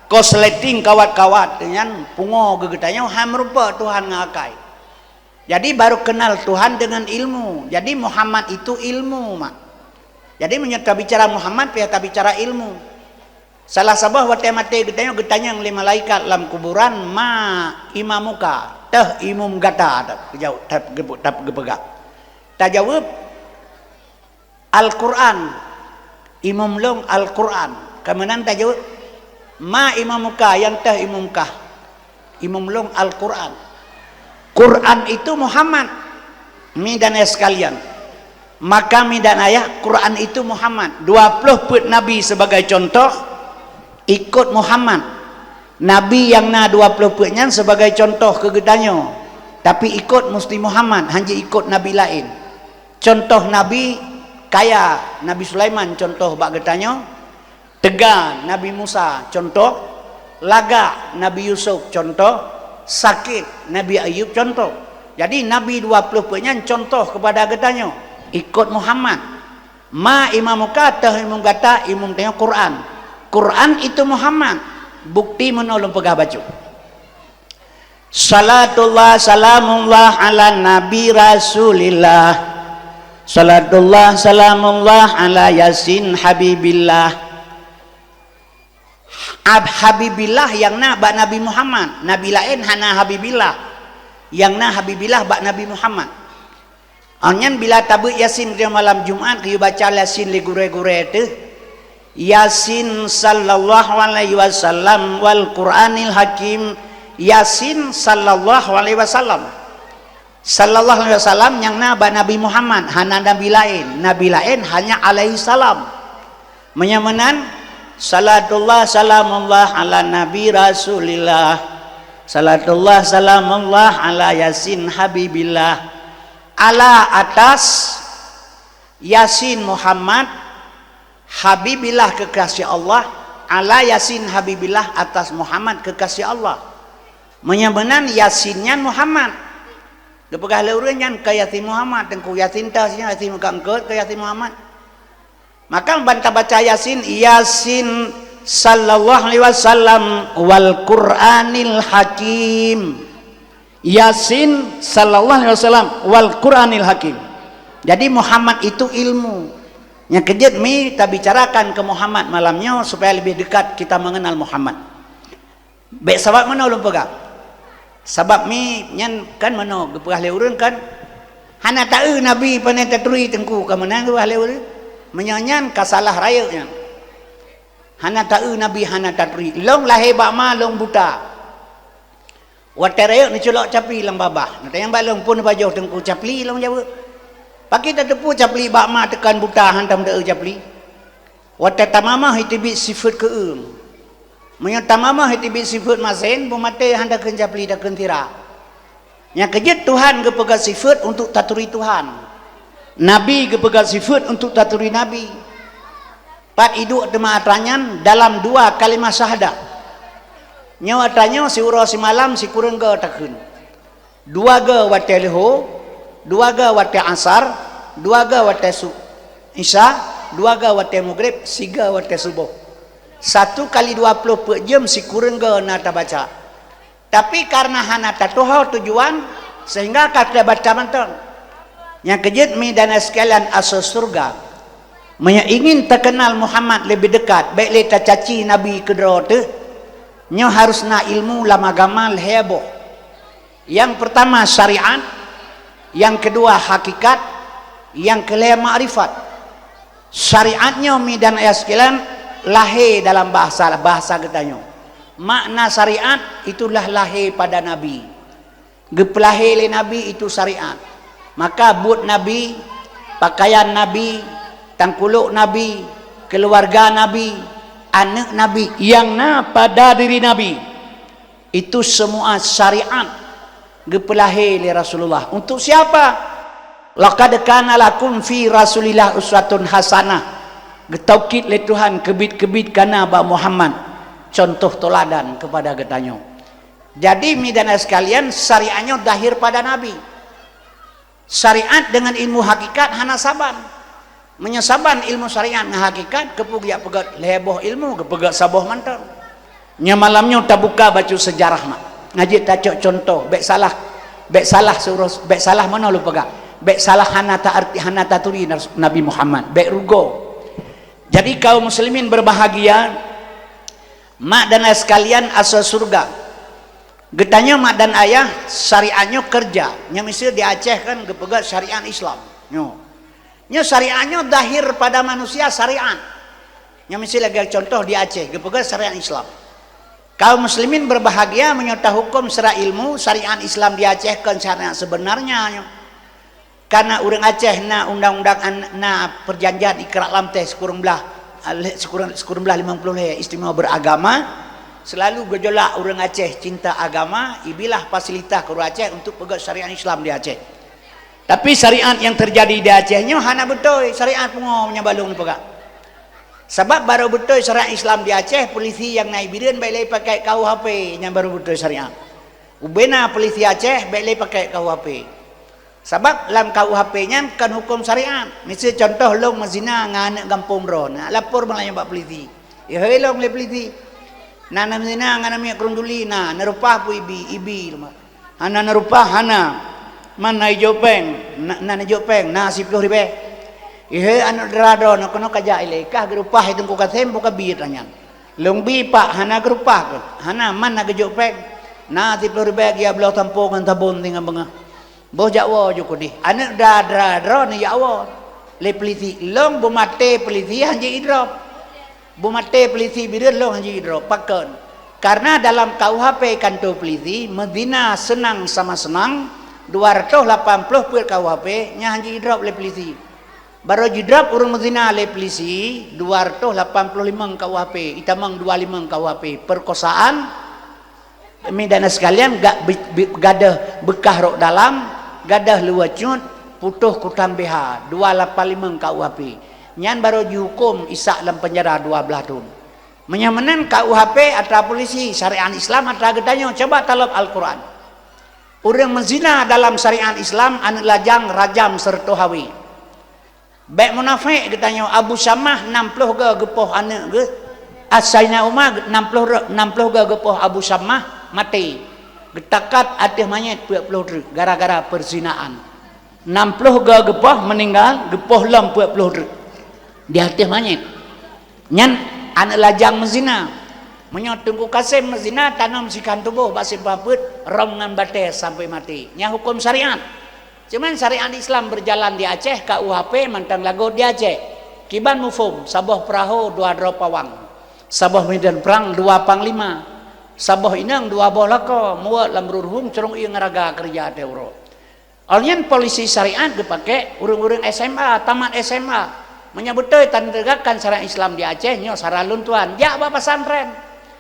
kosleting kawat-kawat, nyan pungo geutanyoe han meurumpok Tuhan ngon akai. Jadi baru kenal Tuhan dengan ilmu. Jadi Muhammad itu ilmu mak. Jadi meunyoe tabicara Muhammad, payah tabicara ilmu. Salah saboh watée maté geutanyoe geutanyong lé malaikat lam kuburan, "Ma imamuka?" Teuh imum gata? Tajaweueb, ta-, geupeugah. Tajaweueb, "Al-Quran, imum lôn Al-Quran." Ka meunan tajaweueb, "Ma imamuka?" Nyang teuh imum kah? Imum lôn Al-Quran. Quran itu Muhammad. Mi dan ayah sekalian, maka mi dan ayah, Quran itu Muhammad. Dua ploh peuet nabi sebagai contoh, ikot Muhammad. Nabi nyang na dua ploh peuet nyan sebagai contoh keu geutanyoe, tapi ikot musti Muhammad, han jeuet ikot nabi laén. Contoh nabi kaya, Nabi Sulaiman contoh bak geutanyoe. Teuga Nabi Musa contoh, lagak Nabi Yusuf contoh, sakét Nabi Ayub contoh. Jadi Nabi dua ploh peuet nyan contoh keupada geutanyoe, ikot Muhammad. Ma imamuka, teuh imum gata, imum tanyoe Quran. Quran itu Muhammad. Bukti meunoe lôn peugah bacut. Salatullah salamullah ala Nabi Rasulillah. Salatullah salamullah ala Yasin Habibillah. Ab-, Habibillah nyang na bak Nabi Muhammad. Nabi laén hana Habibillah. Nyang na Habibillah bak Nabi Muhammad. Nyan bila tabeuet Yasin di malam Jumat, geuyue baca Yasin lé gurée-gurée teuh. Yasin sallallahu alaihi wasallam wal Qur'anil Hakim. Yasin sallallahu alaihi wasallam. Sallallahu alaihi wasallam nyang na bak Nabi Muhammad, hana nabi laén. Nabi laén hanya alaihi salam. Meunyoe meunan, salatullah salamullah ala Nabi Rasulillah. Salatullah salamullah ala Yasin Habibillah. Ala, atas, Yasin Muhammad, Habibillah kekasih Allah, ala Yasin Habibillah, atas Muhammad kekasih Allah. Meunyoe meunan Yasin nyan Muhammad. Geupeugah lé ureuëng nyan ka Yasin Muhammad, Teungku Yasin teuh, Yasin muka eungkôt ka Yasin Muhammad. Maka ban tabaca Yasin, Yasin sallallahu alaihi wasallam wal Qur'anil Hakim. Yasin sallallahu alaihi wasallam wal Qur'anil Hakim. Jadi Muhammad itu ilmu. Nyang keujeuet mi tabicarakan keu Muhammad malam nyoe supaya lebih dekat kita mengenal Muhammad. Bék sabab meunoe lôn peugah. Sabab mi nyan kan meunoe geupeugah lé ureuëng kan, hana taeu Nabi pane taturi teungku ka meunan geupeugah lé ureuëng. Meunyoe nyan ka salah rayeuk nyan. Hana taeu Nabi hana taturi. Lôn lahé bak ma lôn buta. Watée rayeuk neuculok capli lam babah. Neutanyong bak lôn pun pajoh teungku capli lôn jaweueb. Pakri tateupeue capli bak ma teukan buta hantom taeu capli. Watée tamamah iteubiet sifeuet keueung. Meunyoe tamamah iteubiet sifeuet masen, beumaté han takheun capli takheun sira. Nyang keujeuet Tuhan geupeugah sifeuet untuk taturi Tuhan. Nabi geupeugah sifeuet untuk taturi Nabi. Pat iduek teuma atra nyan dalam dua kalimah syahadah. Nyoe atra nyoe siuroe simalam sikureueng goe takheun. Dua goe watée leuho, dua goe watée asar, dua goe watée su-, isya, dua goe watée mugreb, sigoe watée suboh. Satu kali dua ploh peuet jeuem sikureueng goe na tabaca. Tapi karena hana tatuho tujuan, sehingga ka tabaca mantong. Nyang keujeuet mi dan sekalian asoe syurga. Meunyoe ingin takeunal Muhammad lebih dekat, bék lé tacaci Nabi keudroe teuh. Nyoe harus na ilmu lam agama lhée boh. Nyang peurtama syariat, nyang keudua hakikat, nyang keulhée makrifat. Syariat nyoe mi dan ayah sekalian lahé dalam bahasa, bahasa geutanyoe. Makna syariat itulah lahé pada Nabi. Geupeulahé lé Nabi itu syariat. Maka buet Nabi, pakaian Nabi, tangkulok Nabi, keuluwarga Nabi, aneuëk Nabi nyang na pada diri Nabi. Itu semua syariat geupeulahé lé Rasulullah. Untuk siapa? Laqad kana lakum fi Rasulillah uswatun hasanah. Geutaukid lé Tuhan keubiet-keubiet kana bak Muhammad contoh toladan kepada geutanyoe. Jadi mi dan sekalian, syariat nyoe dahir pada Nabi. Syariat dengan ilmu hakikat hana saban. Meunyoe saban ilmu syariat ngon hakikat, keupeue geujak peugét lhée boh ilmu, geupeugét saboh mantong. Nyoe malam nyoe tabuka bacut seujarah mak. Ngaji tacok contoh, bék salah, bék salah surus, bék salah meunoe lôn peugah. Bék salah hana ta arti, hana taturi Nabi Muhammad, bék rugoe. Jadi kaum muslimin berbahagia, mak dan ayah sekalian asoe syurga. Geutanyoe mak dan ayah syariat nyoe keureuja. Nyoe miseue di Aceh kan geupeugét syariat Islam. Nyoe. Nyoe syariat nyoe dahir pada manusia syariat. Nyoe miseue lagée contoh di Aceh geupeugét syariat Islam. Kaum muslimin berbahagia meunyoe tahuköm secara ilmu syariat Islam di Aceh kon syariat sebenarnya nyoe. Karena ureuëng Aceh na undang-undang an-, na perjanjian Ikrar Lamteh sikureueng blaih, ah, lhée-, sikureueng, sikureueng blaih limong ploh lhée istimewa beragama, selalu gejolak ureuëng Aceh cinta agama, ibilah fasilitas keu ureuëng Aceh untuk peugét syariat Islam di Aceh. Tapi syariat yang terjadi di Aceh nyoe hana beutôi syariat pungo nyang balong peugah. Sabab barô beutôi syariat Islam di Aceh, polisi nyang na i Bireuen bék lé pakai K U H P nyang barô beutôi syariat. Ubena polisi Aceh bék lé pakai K U H P. Sabab lam K U H P nyan kon huköm syariat. Miseue contoh lôn meuzina ngon aneuëk gampông droe, na lapor meulayeue bak polisi. Ihôi lôn lé polisi. Na, na meuzina ngon aneuëk miet keurung duli, na, na reupah peue ibi, ibi lom. Hana na reupah, hana. Man na ijok péng, na, na ijok péng, na siploh ribée. Ihôi aneuëk dara droe, na keunoe kajak ilée, kah geureupah i Teungku Kasem, buka biet nyan. Lôn bi pak, hana geureupah keuh, hana, man na geujok péng. Na siploh ribée geujak bloe sampoe ngon sabon singoh beungoh. Boh jak woe ju keudeh. Aneuëk dara-dara droe neujak woe lé polisi. Lôn beumaté polisi han ji idrop. Beumaté polisi Bireuen lôn han ji idrop. Pakon? Karena dalam K U H P kantô polisi, meuzina seunang sama seunang, dua ratus lapan puluh peuet K U H P, nyan han ji idrop lé polisi. Barô jidrop ureuëng meuzina lé polisi, dua ratus lapan puluh limong K U H P, itamong dua limong K U H P, perkosaan, Mi dan sekalian, ga-, bi-, bi-, gadôh beukah rok dalam, gadôh luwa cut, putôh kutang B H, dua lapan limong K U H P. Nyan barô jihuköm Ishak lam peunjara dua blaih thon. Meunyoe meunan K U H P atra polisi, syariat Islam atra geutanyoe, coba talop Al-Quran. Ureuëng meuzina dalam syariat Islam, aneuëk lajang rajam seureutoh hawé. Bék munafék geutanyoe, Abu Syamah nam ploh goe geupoh aneuëk geuh, As-, Saidina Umar nam ploh ro-, nam ploh goe geupoh Abu Syamah maté. Geutakat ateueh manyét peuet ploh treuk gara-gara peuzinaan. Nam ploh go geupoh meuninggai, geupoh lom peuet ploh treuk. Di ateueh manyét. Nyan aneuk lajang meuzina. Meunyoe Teungku Kasem meuzina, tanom sikhan tuboh bak simpang peuet, rhom ngon batée sampoe maté. Nyan huköm syariat. Cuman syariat Islam beujalan di Aceh, K U H P mantong lagot di Aceh. Kiban muphom, saboh peurahô dua droe pawang, saboh medan prang dua panglima, saboh inong dua boh lakoe, muwöt lam ruruhung, crông ié ngon raga keureuja ateueh uroe. Awaknyan polisi syariat geupaké ureuëng-ureuëng S M A, tamat S M A. Meunyoe beutôi taneugakkan syariat Islam di Aceh, nyoe sara lôn tuan, jak bak pesantren.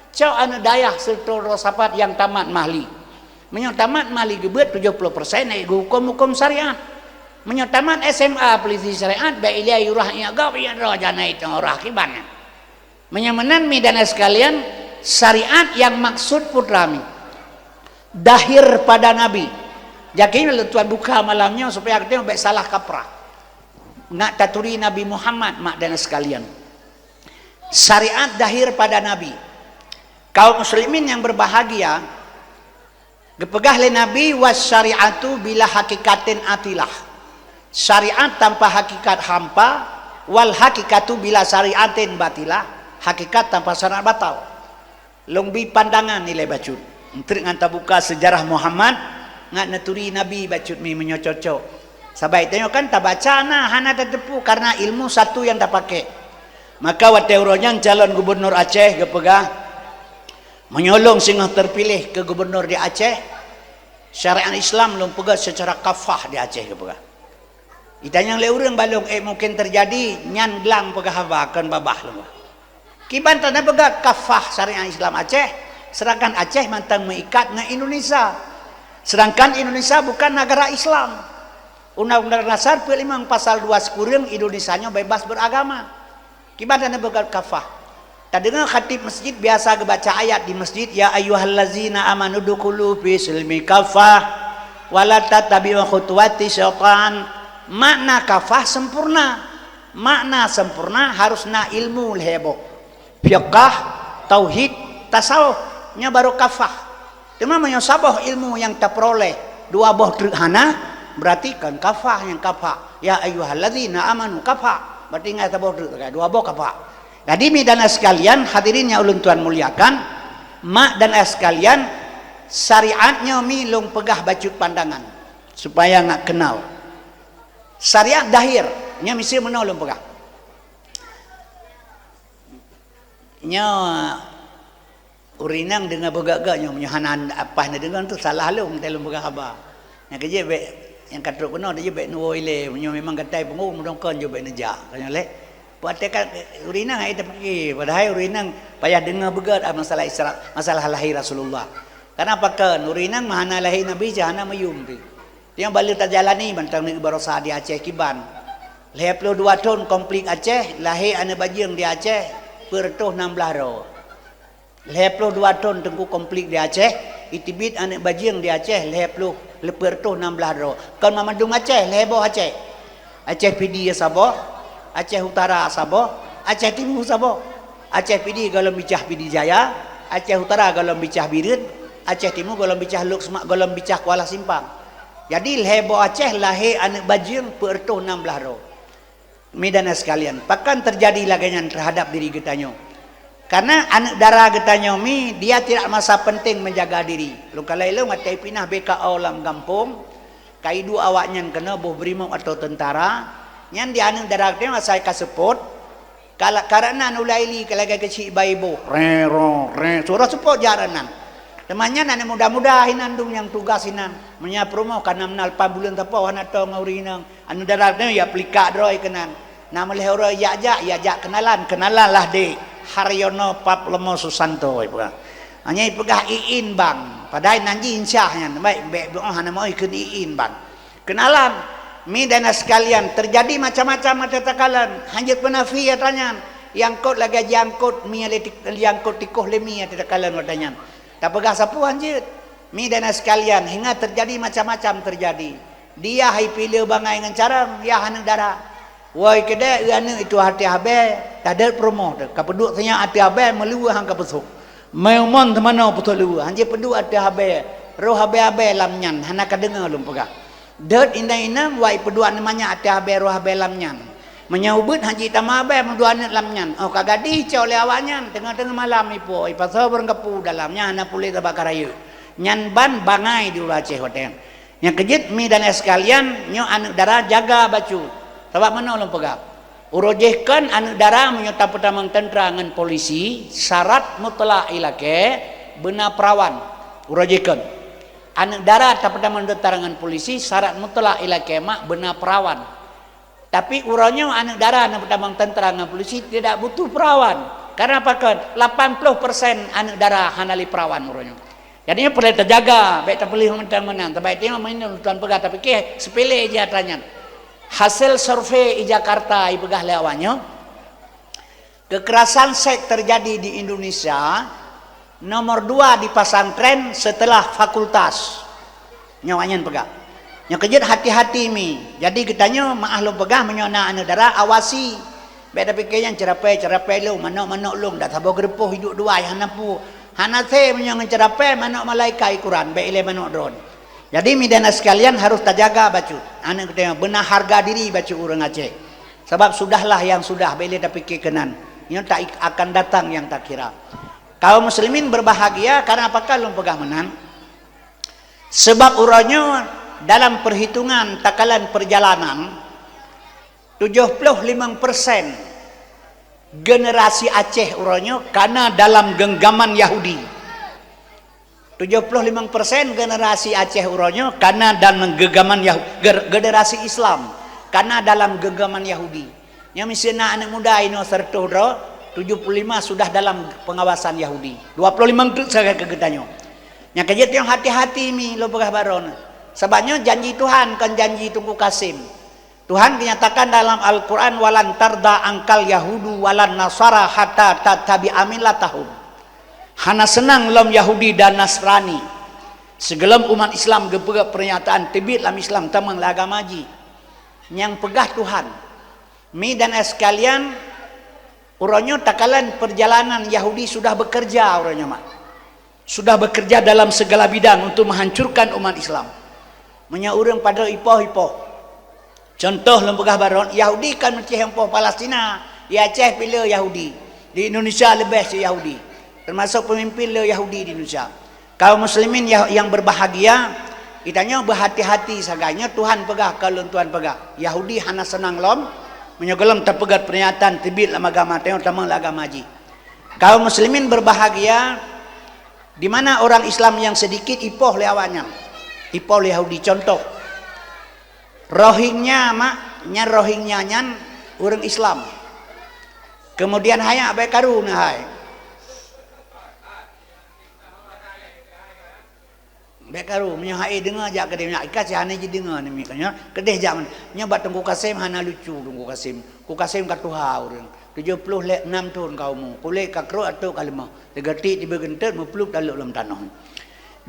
Cok aneuk dayah seutoe droe sapat nyang tamat mahli. Meunyoe tamat mahli geubeuet tujoh ploh persen, ék geuhuköm huköm syariat. Meunyoe tamat S M A polisi syariat, bék ilée urah ié gob, ié droe janai teungoh urah kiban nyan. Meunyoe meunan, mi dan sekalian, syariat nyang maksud putra mi, dahir pada Nabi. Jadi, lôn tuan buka malam nyoe supaya kita bék salah kaprah. Nak taturi Nabi Muhammad, mak dan sekalian. Syariat dahir pada Nabi. Kaum muslimin yang berbahagia, geupeugah lé Nabi, "Was syariatu bila hakikatin atilah." Syariat tanpa hakikat hampa, "Wal hakikatu bila syariatin batilah." Hakikat tanpa syariat batal. Lôn bi pandangan ilée bacut. Enteuk ngon tabuka sejarah Muhammad, ngat neuturi Nabi bacut mi meunyoe cocok. Sabai tanyoe kan tabaca na hana tateupeue karena ilmu satu nyang tapaké. Maka watée uroe nyan calon gubunur Aceh geupeugah, "Meunyoe lôn singoh teupiléh keu gubunur di Aceh, syariat Islam lôn peugah secara kafah di Aceh," geupeugah. Itanyong lé ureuëng bak lôn, "Eh, mungkin teujadi," nyan glang peugah haba kon babah lôn. Kiban taneuk peugah kafah syariat Islam Aceh, sedangkan Aceh mantong meuikat ngon Indonesia. Sedangkan Indonesia bukan negara Islam. Undang-Undang Dasar peuet limong pasal dua sikureueng Indonesia nyoe bebas beragama. Kiban taneuk peugah kafah. Tadeungoe khatib masjid biasa geubaca ayat di masjid, "Ya ayyuhallazina amanu dukhulu fi silmi kafah, wa la tattabi'u khutuwati syaitan." Makna kafah sempurna. Makna sempurna harus na ilmu lhée boh. Fiqah, tauhid, tasawuf, nyoe baru kafah. Teuma meunyoe saboh ilmu nyang tapeuroleh dua boh treuk hana, berarti kon kafah nyang kafah. Ya ayyuhallazina amanu kafah. Berarti ngai saboh treuk, dua boh kafah. Jadi, mi dan sekalian, hadirin yang ulôn tuan muliakan, mak dan ayah sekalian, syariat nyoe mi lôn peugah bacut pandangan supaya ngat kenal. Syariat dahir, nyoe miseue meunoe lôn peugah. Nyoe ureuëng inong deungoe beugét-gét nyoe, meunyoe hana apah neudeungoe tu salah lôn, teuh lôn peugah haba. Nyang keujeuet bék, nyang ka trok keunoe teujeuet bék neuwoe ilée, meunyoe memang gata pungo meudongkon jeuet bék neujak. Ka nyoe lé. Peue até ka ureuëng inong hana tapike, padahai ureuëng inong payah deungoe beugét, ah, masalah Isra, masalah lahé Rasulullah. Kenapa kon ureuëng inong meuhana lahé Nabi cit hana meuyum pih. Nyang bak lheueh tajalani mantong nyoe baroesa di Aceh kiban. Lhée ploh dua thon konflik Aceh, lahé aneuk bajeueng di Aceh, peuet reutôh nam blaih droe. Lhée ploh dua thon teungku konflik di Aceh, iteubiet aneuk bajeueng di Aceh, lhée ploh, peuet reutôh nam blaih droe. Kon mamandum Aceh, lhée boh Aceh. Aceh Pidie saboh, Aceh Utara saboh, Aceh Timu saboh. Aceh Pidie gohlom bicah Pidie Jaya, Aceh Utara gohlom bicah Bireuen, Aceh Timu gohlom bicah Lhokseumawe, gohlom bicah Kuala Simpang. Jadi, lhée boh Aceh lahé aneuk bajeueng peuet reutôh nam blaih droe. Mi dan sekalian, pakon teujadi lagée nyan teuhadap diri geutanyoe? Karena aneuk dara geutanyoe mi, dia tidak merasa penting menjaga diri. Lôn kalon lôn watée ipinah B K O lam gampông, ka iduek awaknyan keunoe boh brimob atau teuntara, nyan di aneuk dara geutanyoe asai ka seupôt, Kala-, karena nulai li ka lagée keuchik bayi boh, re, ro, re, suara seupôt jak nan. Teuma nyan aneuk muda-muda hinan dum nyang tugas hinan. Meunyoe peurumoh ka nam na lapan buleuen sapoh hana toe ngon ureuëng inong. Aneuk dara nyoe ya peulikak droe keunan. Na meulhée uroe jak-jak, ya jak kenalan, kenalan lah dek. Haryono Pap Lemo Susanto ipeugah. Hanya ipeugah iin bang. Padahai nan jih insyah nyan. Baik, bek doa hana mau ikheun iin bang. Kenalan, mi dan sekalian, terjadi macam-macam ata takalon. Hanjeuet peunafi ata nyan. Nyang kot lagée jiangkot mi lé ti-, jiangkot tikoh lé mi ata takalon ata nyan. Tapeugah sapeue hanjeuet. Mi dan sekalian, hingga terjadi macam-macam terjadi. Dia hai pileue bangai ngon carông, ya aneuk dara. Woi keudeh, eu aneuk itu até habéh, tadeuet peurumoh teuh. Ka peuduek sinyak até habéh, meuluweue han ka peusok. Meumon teumanoe putôh luweue, hanjeuet peuduek até habéh, roh habéh-habéh lam nyan, hana ka deungoe lôn peugah. Deuet inong-inong wai peuduan manyak ateueh abée roh abée lam nyan. Meunyoe ubeuet haji tamah abée meuduan lam nyan. Oh ka gadih cok lé awaknyan teungoh-teungoh malam ipo, ipasoe beurangkapu dalam nyan hana puléh sabab ka rayeuk. Nyan ban bangai di uroe Aceh watée nyan. Nyang keujeuet mi dan sekalian, nyoe aneuëk dara jaga bacut. Sabab meunoe lôn peugah. Uroe jih kon aneuëk dara meunyoe tapeutamong teuntra ngon polisi, syarat mutlak ilakée beuna perawan. Uroe jih kon. Aneuëk dara tapeutamong teuntra ngon polisi, syarat mutlak ilakée mak beuna perawan. Tapi uroe nyoe aneuëk dara nyang peutamong teuntra ngon polisi tidak butuh perawan. Karena pakon? Lapan ploh persen aneuëk dara hana lé perawan uroe nyoe. Jadi nyoe peureulée teujaga, bék tapeuleueh mantong meunan. Sabab teuma meunyoe tuan peugah tapike sepele jih atra nyan. Hasil survei i Jakarta ipeugah lé awak nyoe, kekerasan seks terjadi di Indonesia nomor dua di pesantren setelah fakultas. Nyoe awak nyan peugah. Nyoe keujeuet hati-hati mi. Jadi geutanyoe maah lôn peugah meunyoe na aneuëk dara awasi. Bék tapike nyan ceurapée-ceurapée lôn, manok-manok lôn, dak saboh geureupôh iduek dua hana pu. Hana thé meunyoe ngon ceurapée manok malaikat ikuran, bék ilée manok droen. Jadi mi dan sekalian harus tajaga bacut. Aneuëk geutanyoe beuna harga diri bacut ureuëng Aceh. Sabab sudahlah yang sudah, bék ilée tapike keunan. Nyoe tak akan datang yang tak kira. Kaum muslimin berbahagia karena pakon lôn peugah meunan. Sebab uroe nyoe dalam perhitungan takalan perjalanan, tujuh puluh lima persen generasi Aceh uroe nyoe kana dalam genggaman Yahudi. Tujuh puluh lima persen generasi Aceh uroe nyoe kana dalam genggaman Yahu-, ger-, generasi Islam kana dalam genggaman Yahudi. Nyoe miseue na aneuëk muda inoe seratus droe, tujuh puluh lima sudah dalam pengawasan Yahudi. Dua puluh lima teuk sagai keu geutanyoe. Nyang keujeuet nyoe hati-hati mi lôn peugah baroe nyoe. Sabab nyoe janji Tuhan kon janji Teungku Kasim. Tuhan dinyatakan dalam Al-Quran, "Walan tarda angkal yahudu walan nasara hatta tattabi'a millatahum." Hana seunang lom Yahudi dan Nasrani sigohlom umat Islam geupeugah pernyataan teubiet lam Islam tamong lam agama jih. Nyang peugah Tuhan. Mi dan sekalian, uroe nyoe takalan perjalanan Yahudi sudah bekerja uroe nyoe mak. Sudah bekerja dalam segala bidang untuk menghancurkan umat Islam. Meunyoe ureuëng padub ipoh-ipoh. Contoh lôn peugah baroe, Yahudi kan meucéh nyang poh Palestina, di Aceh pih le Yahudi, di Indonesia leubeh cit Yahudi, termasuk pemimpin le Yahudi di Indonesia. Kaum muslimin ya-, yang berbahagia, geutanyoe beuhati-hati sagai nyoe Tuhan peugah, ka lôn Tuhan peugah. Yahudi hana seunang lom, meunyoe gohlom tapeugah pernyataan teubiet lam agama, tanyoe tamong lam agama jih. Kaum muslimin berbahagia, di mana orang Islam yang sedikit ipoh lé awaknyan, ipoh lé Yahudi. Contoh, Rohingya mak, nyan Rohingya nyan ureuëng Islam. Kemudian hai bék karu na hai. Bék karu, meunyoe hai deungoe jak keudeh, nyak ikat si hana jideungoe nimi ka nyoe, keudeh jak meunan. Nyoe bak Teungku Kasim hana lucu Teungku Kasim. Teungku Kasim ka tuha ureuëng. Tujoh ploh lé nam thon ka umu. Kulét ka krok ateueh ka leumoh. Teugatik tiba geuntôt meuplup talok lom tanoh.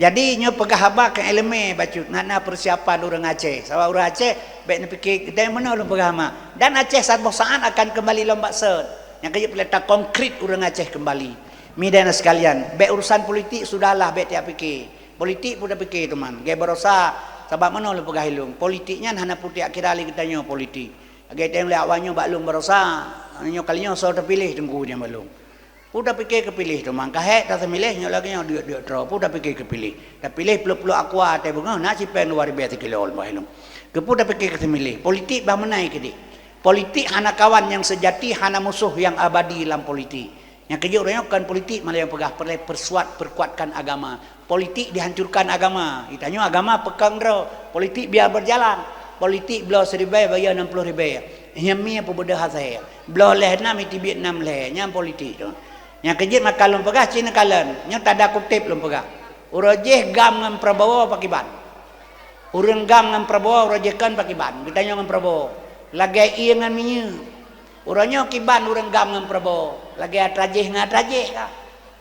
Jadi nyoe peugah haba keu iéleumé bacut, na, na persiapan ureuëng Aceh. Sabab ureuëng Aceh bék neupike dan meunoe lôn peugah hama. Dan Aceh saboh saát akan kembali lom bak sot. Nyang keujeuet peureulée takongkrit ureuëng Aceh kembali. Mi dan sekalian, bék urusan politik sudahlah bék tiap pike. Politik peue tapike teuma, lagée barosa, sabab meunoe lôn peugah ilong, politik nyan hana peue tiak kira lé geutanyoe politik. Lagée teueng lé awak nyoe bak lôn barosa, nyoe kali nyoe soe tapiléh teungku nyan bak lôn. Peue tapike keupiléh teuma, ka hék taseumileh nyoe lagée nyoe duek-duek troe, peue tapike keupiléh. Tapiléh ploh-ploh aqua até beungoh, na sipéng luwa ribée sikilo bak lôn. Keupeue tapike keuseumileh, politik bah meunan keudeh. Politik hana kawan nyang seujati, hana musoh nyang abadi lam politik. Nyang keujeuet uroe nyoe kon politik, malah nyang peugah peureulée persuat, perkuatkan agama. Politik dihancurkan agama. Geutanyoe agama peukong droe. Politik biar berjalan. Politik bloe siribée bayeue nam ploh ribée. Nyan mi peubeudoh asée. Bloe lhée nam iteubiet nam lhée. Nyan politik tu. Nyang keujeuet maka lôn peugah cit neukalon. Nyoe tanda kutép lôn peugah. Uroe jih GAM ngon Prabowo pakiban. Ureuëng GAM ngon Prabowo uroe jih kon pakiban. Geutanyoe ngon Prabowo. Lagée ié ngon minyeuk. Uroe nyoe kiban ureuëng GAM ngon Prabowo, lagée atra jih ngon atra jih ka.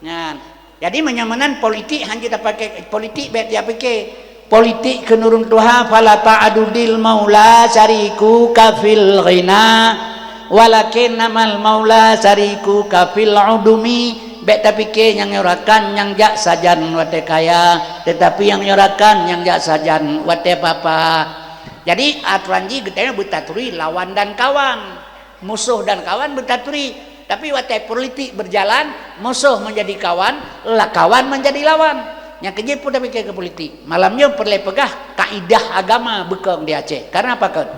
Nyan. Jadi meunyoe meunan politik hanjeuet tapake politik bék tiap pike. Politik keu nurun tuha, fala ta'adudil maula syarikuka fil ghina, walakinnamal maula syarikuka fil udumi. Bék tapike nyang nyoe rakan nyang jak sajan watée kaya, teutapi nyang nyoe rakan nyang jak sajan watée papa. Jadi, aturan jih geutanyoe beutaturi lawan dan kawan, musoh dan kawan beutaturi. Tapi watée politik berjalan, musoh menjadi kawan, la-, kawan menjadi lawan. Nyang keujeuet pun tapike keu politik. Malam nyoe peureulée peugah kaidah agama beukong di Aceh. Karena apa kon?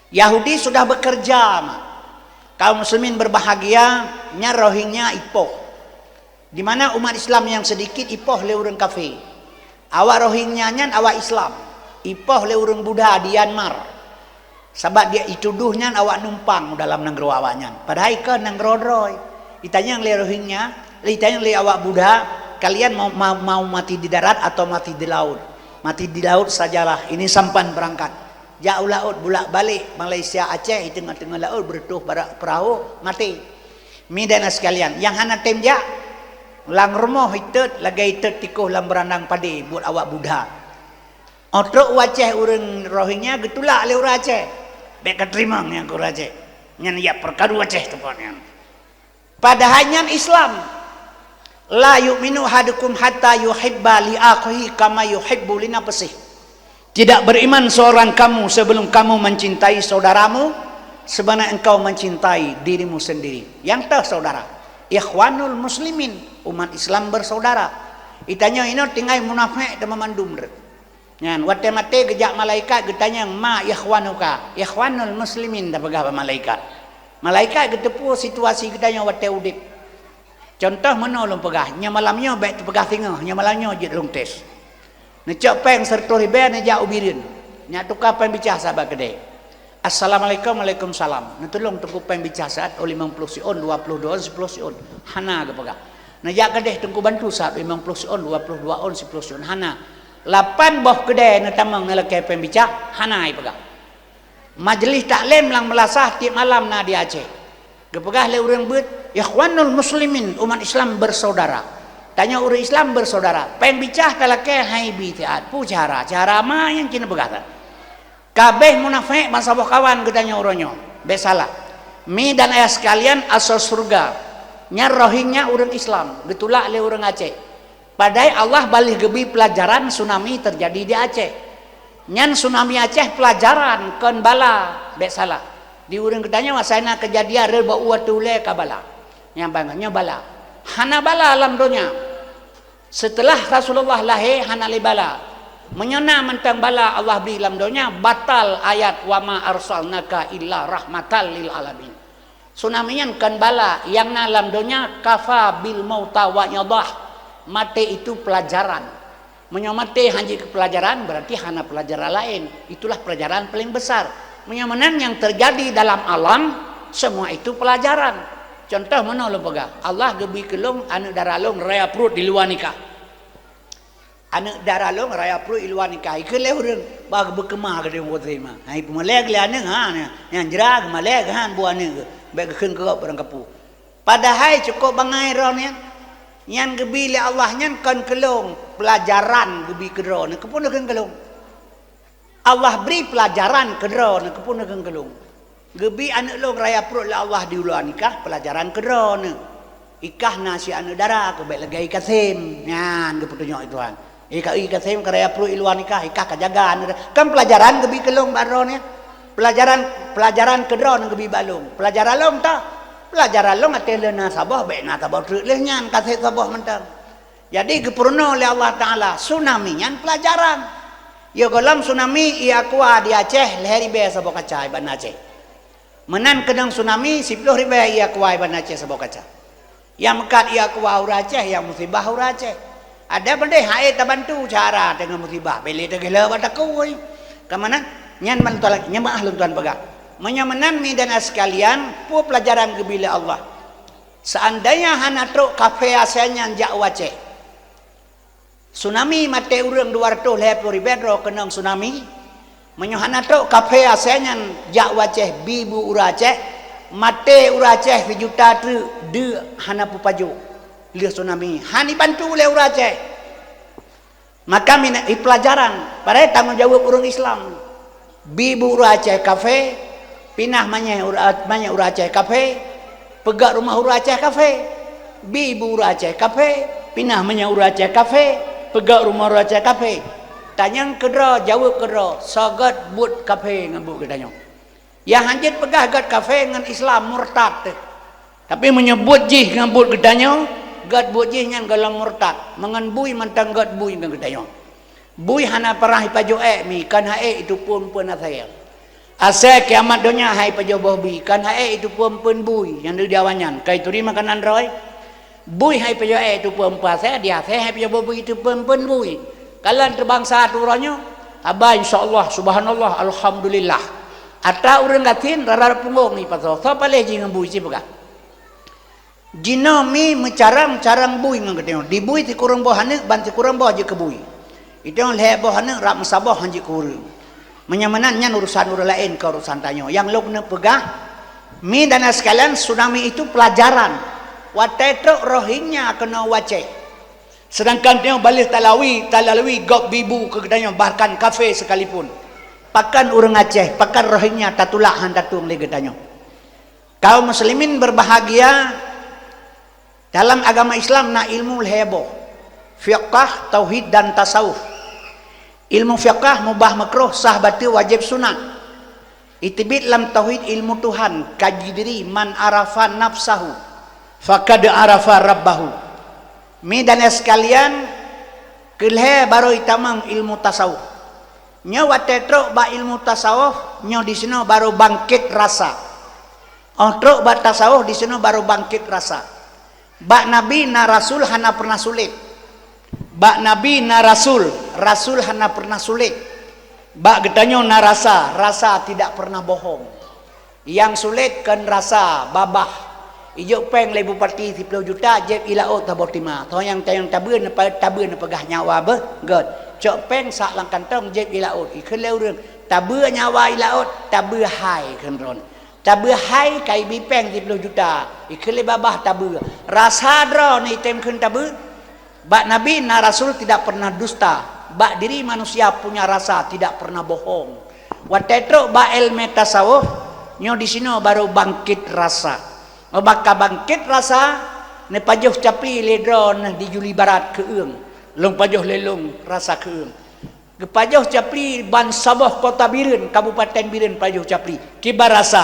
Yahudi sudah bekerja, ma. Kaum muslimin berbahagia, nyan Rohingya ipoh. Di mana umat Islam nyang sedikit ipoh lé ureuëng kafé. Awak Rohingya nyan awak Islam, ipoh lé ureuëng Buddha di Myanmar. Sabab dia ituduh nyan awak numpang dalam nanggroe awak nyan. Padahai kon nanggroe droe. Itanyong lé Rohingya, itanyong lé awak Buddha, "Kalian mau, mau, mau mati di darat atau mati di laut?" "Mati di laut sajalah, ini sampan berangkat." Jak u laôt bulak-balik Malaysia Aceh, di teungoh-teungoh laôt beureutoh bara-, peurahô, maté. Midan sekalian, nyang hana tem jak, lam rumoh itot lagée itot tikoh lam beurandang padé buet awak Buddha. Óh trok u Aceh ureuëng Rohingya geutulak lé ureuëng Aceh. Bék kateurimong nyang keu ureuëng Aceh. Nyan jak peukaru Aceh teupot nyan. Padahai nyan Islam. "La yu'minu ahadukum hatta yuhibba li akhihi kama yuhibbu li nafsihi." Tidak beriman seorang kamu sebelum kamu mencintai saudaramu sebagaimana engkau mencintai dirimu sendiri. Nyang toh saudara? Ikhwanul muslimin, umat Islam bersaudara. Itanyong inoe tinggai munafék teuma mandum. Nyan, watée maté geujak malaikat geutanyong, "Ma ikhwanuka?" "Ikhwanul muslimin," tapeugah bak malaikat. Malaikat geuteupeue situasi geutanyoe watée udeb. Contoh meunoe lôn peugah, nyoe malam nyoe bék teupeugah singoh, nyoe malam nyoe jeuet lôn tes. Neucok péng seratus ribée neujak u Bireuen. Nyak tuka péng bicah sabat keudée. "Assalamualaikum." "Waalaikumsalam." "Neutulông Teungku péng bicah saat, oh, limong ploh siôn, dua ploh dua ôn, siploh siôn." Hana geupeugah. "Neujak keudeh Teungku bantu saat, limong ploh siôn, dua ploh dua ôn, siploh siôn." Hana. Lapan boh keudée neutamong neulakée péng bicah, hana ipeugah. Majelis taklim lam meulasah tieb malam na di Aceh. Geupeugah lé ureuëng beuet, "Ikhwanul muslimin, umat Islam bersaudara." Tanyong ureuëng Islam bersaudara. Péng bicah talakée hai bi siat. Peue cara? Cara ma nyang cit neupeugah that. Kabéh munafék bansaboh kawan geutanyoe uroe nyoe. Bék salah. Midan ayah sekalian, asoe syeuruga. Nyan Rohingya ureuëng Islam, geutulak lé ureuëng Aceh. Padahai Allah baléh geubi peulajaran tsunami teujadi di Aceh. Nyan tsunami Aceh peulajaran kon bala, bék salah. Di ureuëng geutanyoe asai na keujadian reubah u ateueh ulée ka bala. Nyang bangai nyoe bala. Hana bala lam donya. Seuteulah Rasulullah lahé hana lé bala. Meunyoe na mantong bala Allah bri lam donya, batal ayat, "Wa ma arsalnaka illa rahmatan lil alamin." Tsunami nyan kon bala, nyang na lam donya, "Kafa bil mauta wa'idha." Maté itu pelajaran. Meunyoe maté hana jeuet keu pelajaran, berarti hana pelajaran laén. Itulah pelajaran paling besar. Meunyoe meunan nyang terjadi dalam alam, semua itu pelajaran. Contoh meunoe lôn peugah, Allah geubi keu lôn aneuëk dara lôn raya pruet di luwa nikah. Aneuëk dara lôn raya pruet i luwa nikah, ikheun lé ureuëng, bah beukeumah keudeh woe teuma. Hai peumalée lé aneuëk, ha, nyang jra geumalée, ha, bu aneuëk geuh, bék geukheun keu gob barang kapeue. Padahai cukôp bangai droeneuh nyan, nyang geubi lé Allah nyan kon keu lôn, peulajaran geubi keu droeneuh, keupeue neukheun keu lôn. Allah bri peulajaran keu droeneuh, keupeue neukheun keu lôn. Geubi aneuëk lôn raya pruet lé Allah di luwa nikah, peulajaran keu droeneuh. Ikah na si aneuëk dara, keu bék lagée i Kasem. Nyan geupeutunyok lé Tuhan. Ikah i Kasem ka raya pruet i luwa nikah, ikah ka jaga aneuëk dara. Kan peulajaran geubi keu lôn bak droeneuh. Peulajaran, peulajaran keu droeneuh geubi bak lôn. Peulajaran lôn tah. Peulajaran lôn até lôn na saboh, bék na saboh treuk lheueh nyan, ka seb saboh mantong. Jadi geupeurunoe lé Allah Taala, tsunami nyan peulajaran. Yo gohlom tsunami i Aqua di Aceh, lhée ribée saboh kaca iban Aceh. Meunan keunong tsunami, siploh ribée i Aqua iban Aceh saboh kaca. Nyang meukat i Aqua ureuëng Aceh, nyang musibah ureuëng Aceh. Ada beudeh hai tabantu cara teungoh musibah, bék lé teugila bak takue. Ka meunan, nyan mantong, nyan meuah lôn tuan peugah. Meunyoe meunan midan sekalian, peue peulajaran geubi lé Allah? Seandainya hana trok kafé asai nyan jak u Aceh, tsunami maté ureuëng dua ratus lhée ploh ribée droe keunong tsunami. Meunyoe hana trok kafé asai nyan jak u Aceh bi bu ureuëng Aceh, maté ureuëng Aceh sijuta treuk deuk hana peupajôh lheueh tsunami. Hana ibantu lé ureuëng Aceh. Maka mina, i peulajaran, padahai tanggong jaweueb ureuëng Islam. Bi bu ureuëng Aceh kafé, pinah manyeh ura-, manyeh ureuëng Aceh kafé, peugét rumoh ureuëng Aceh kafé. Bi bu ureuëng Aceh kafé, pinah manyeh ureuëng Aceh kafé, peugét rumoh ureuëng Aceh kafé. Tanyong keudroe, jaweueb keudroe, soe gét buet kafé ngon buet geutanyoe. Nyang hanjeuet peugah gét kafé ngon Islam murtad teuh. Tapi meunyoe buet jih ngon buet geutanyoe, gét buet jih nyan gohlom murtad. Meungon bui mantong gét bui ngon geutanyoe. Bui hana pernah ipajoh ék mi, kon hai ék iteupeue-peue asèe. Asèe kiamat donya hai pajoh boh bui, kon hai ék iteupeue-peue bui nyang di awaknyan. Kai turi makanan droe. Bui hai pajoh ék iteupeue-peue asèe, di asèe hai pajoh boh bui iteupeue-peue bui. Kalon teuh bansa teuh uroe nyoe, haba insya Allah, subhanallah, alhamdulillah. Atra ureuëng gasien rara punggong ipasoe, soe paléh jih ngon bui sipeugah. Jinoe mi meucarang-carang bui ngon geutanyoe. Di bui sikureueng boh aneuk ban sikureueng boh jeuet keu bui. Itong lhée boh aneuk rab meusaboh han jeuet keu ureuëng. Meunyoe meunan nyan urusan ureuëng laén, kon urusan tanyoe. Nyang lôn keuneuk peugah, mi dan sekalian, tsunami itu pelajaran. Watée trok Rohingya keunoe u Aceh. Sedangkan tanyoe baleh talawi, talalui gob bibu keu geutanyoe, bahkan kafé sekalipun. Pakon ureuëng Aceh, pakon Rohingya tatulak han tatueng lé geutanyoe. Kaum muslimin berbahagia, dalam agama Islam na ilmu lhée boh, fiqah, tauhid, dan tasawuf. Ilmu fiqah mubah makruh, sah bateue, wajéb, sunat. Iteubiet lam tauhid ilmu Tuhan, kaji diri, "Man arafa nafsahu, faqad arafa rabbahu." Mi dan sekalian, keu lhée barô itamong ilmu tasawuf. Nyoe watée trok bak ilmu tasawuf, nyoe disinoe barô bangkét rasa. Óh trok bak tasawuf, disinoe barô bangkét rasa. Bak Nabi na rasul hana pernah sulet. Bak Nabi na rasul, rasul hana pernah sulet. Bak geutanyoe na rasa, rasa tidak pernah bohong. Nyang sulet kon rasa, babah. Ijok péng lé bupati siploh juta, jieb i laôt saboh tima. Soe nyang tayong tabeue, neupa-, tabeue neupeugah nyawa beuh, gét. Cok péng sak lam kantong, jieb i laôt. Ikheun lé ureuëng, tabeue nyawa i laôt, tabeue hai kheun droen. Tabeue hai ka ibi péng siploh juta, ikheun lé babah tabeue. Rasa droeneuh item kheun tabeue. Bak Nabi na rasul tidak pernah dusta. Bak diri manusia punya rasa tidak pernah bohong. Watée trok bak ilmu tasawuf, nyoe disinoe barô bangkét rasa. Óh bak ka bangkét rasa, neupajoh capli lé droeneuh di Juli Barat keueung. Lôn pajoh lé lôn rasa keueung. Geupajoh capli ban saboh kota Bireuen, Kabupaten Bireuen pajoh capli. Kiban rasa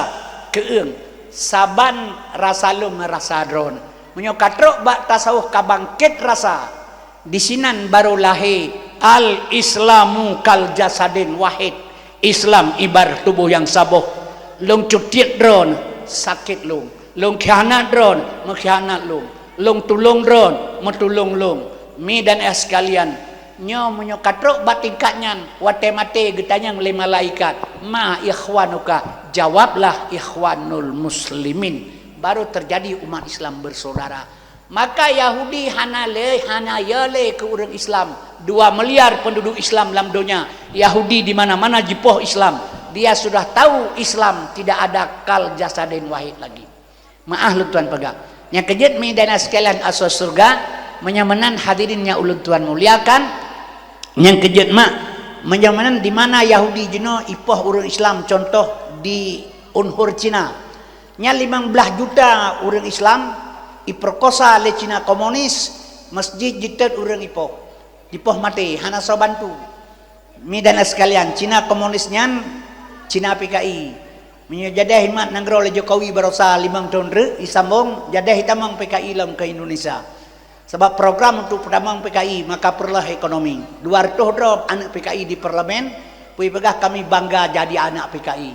keueung, saban rasa lôn ngon rasa droeneuh. Meunyoe ka trok bak tasawuf ka bangkét rasa, disinan barô lahé al-Islamu kal jasadin wahid. Islam ibarat tuboh nyang saboh. Lôn cutiet droeneuh, sakét lôn. Lôn khianat droeneuh, meukhianat lôn. Lôn tulông droeneuh, meutulông lôn. Mi dan éh sekalian, nyoe meunyoe ka trok bak tingkat nyan, watée maté geutanyong lé malaikat, "Ma ikhwanuka?" Jawablah, "Ikhwanul muslimin." Baru terjadi umat Islam bersaudara. Maka Yahudi hana lé, hana yo lé keu ureuëng Islam. Dua miliar penduduk Islam lam donya. Yahudi di mana-mana jipoh Islam. Dia sudah tahu Islam tidak ada kal jasadin wahid lagi. Meuáh lôn tuan peugah. Nyang keujeuet mi dan sekalian asoe syeuruga, meunyoe meunan hadirin nyang ulôn tuan muliakan, nyang keujeuet mak, meunyoe meunan di mana Yahudi jinoe ipoh ureuëng Islam, contoh di Uyghur Cina. Nyan limong blaih juta ureuëng Islam iperkosa lé Cina komunis, masjid jitot ureuëng ipoh. Dipoh maté, hana soe bantu. Mi dan sekalian, Cina komunis nyan, Cina P K I. Meunyoe jadeh imat nanggroe lé Jokowi barosa limong thon treuk, isambong jadeh itamong P K I lom keu Indonesia. Sabab program untuk peutamong P K I maka peureuleh ekonomi. Dua reutôh droe aneuk P K I di parlemen, peue peugah kami bangga jadi anak P K I.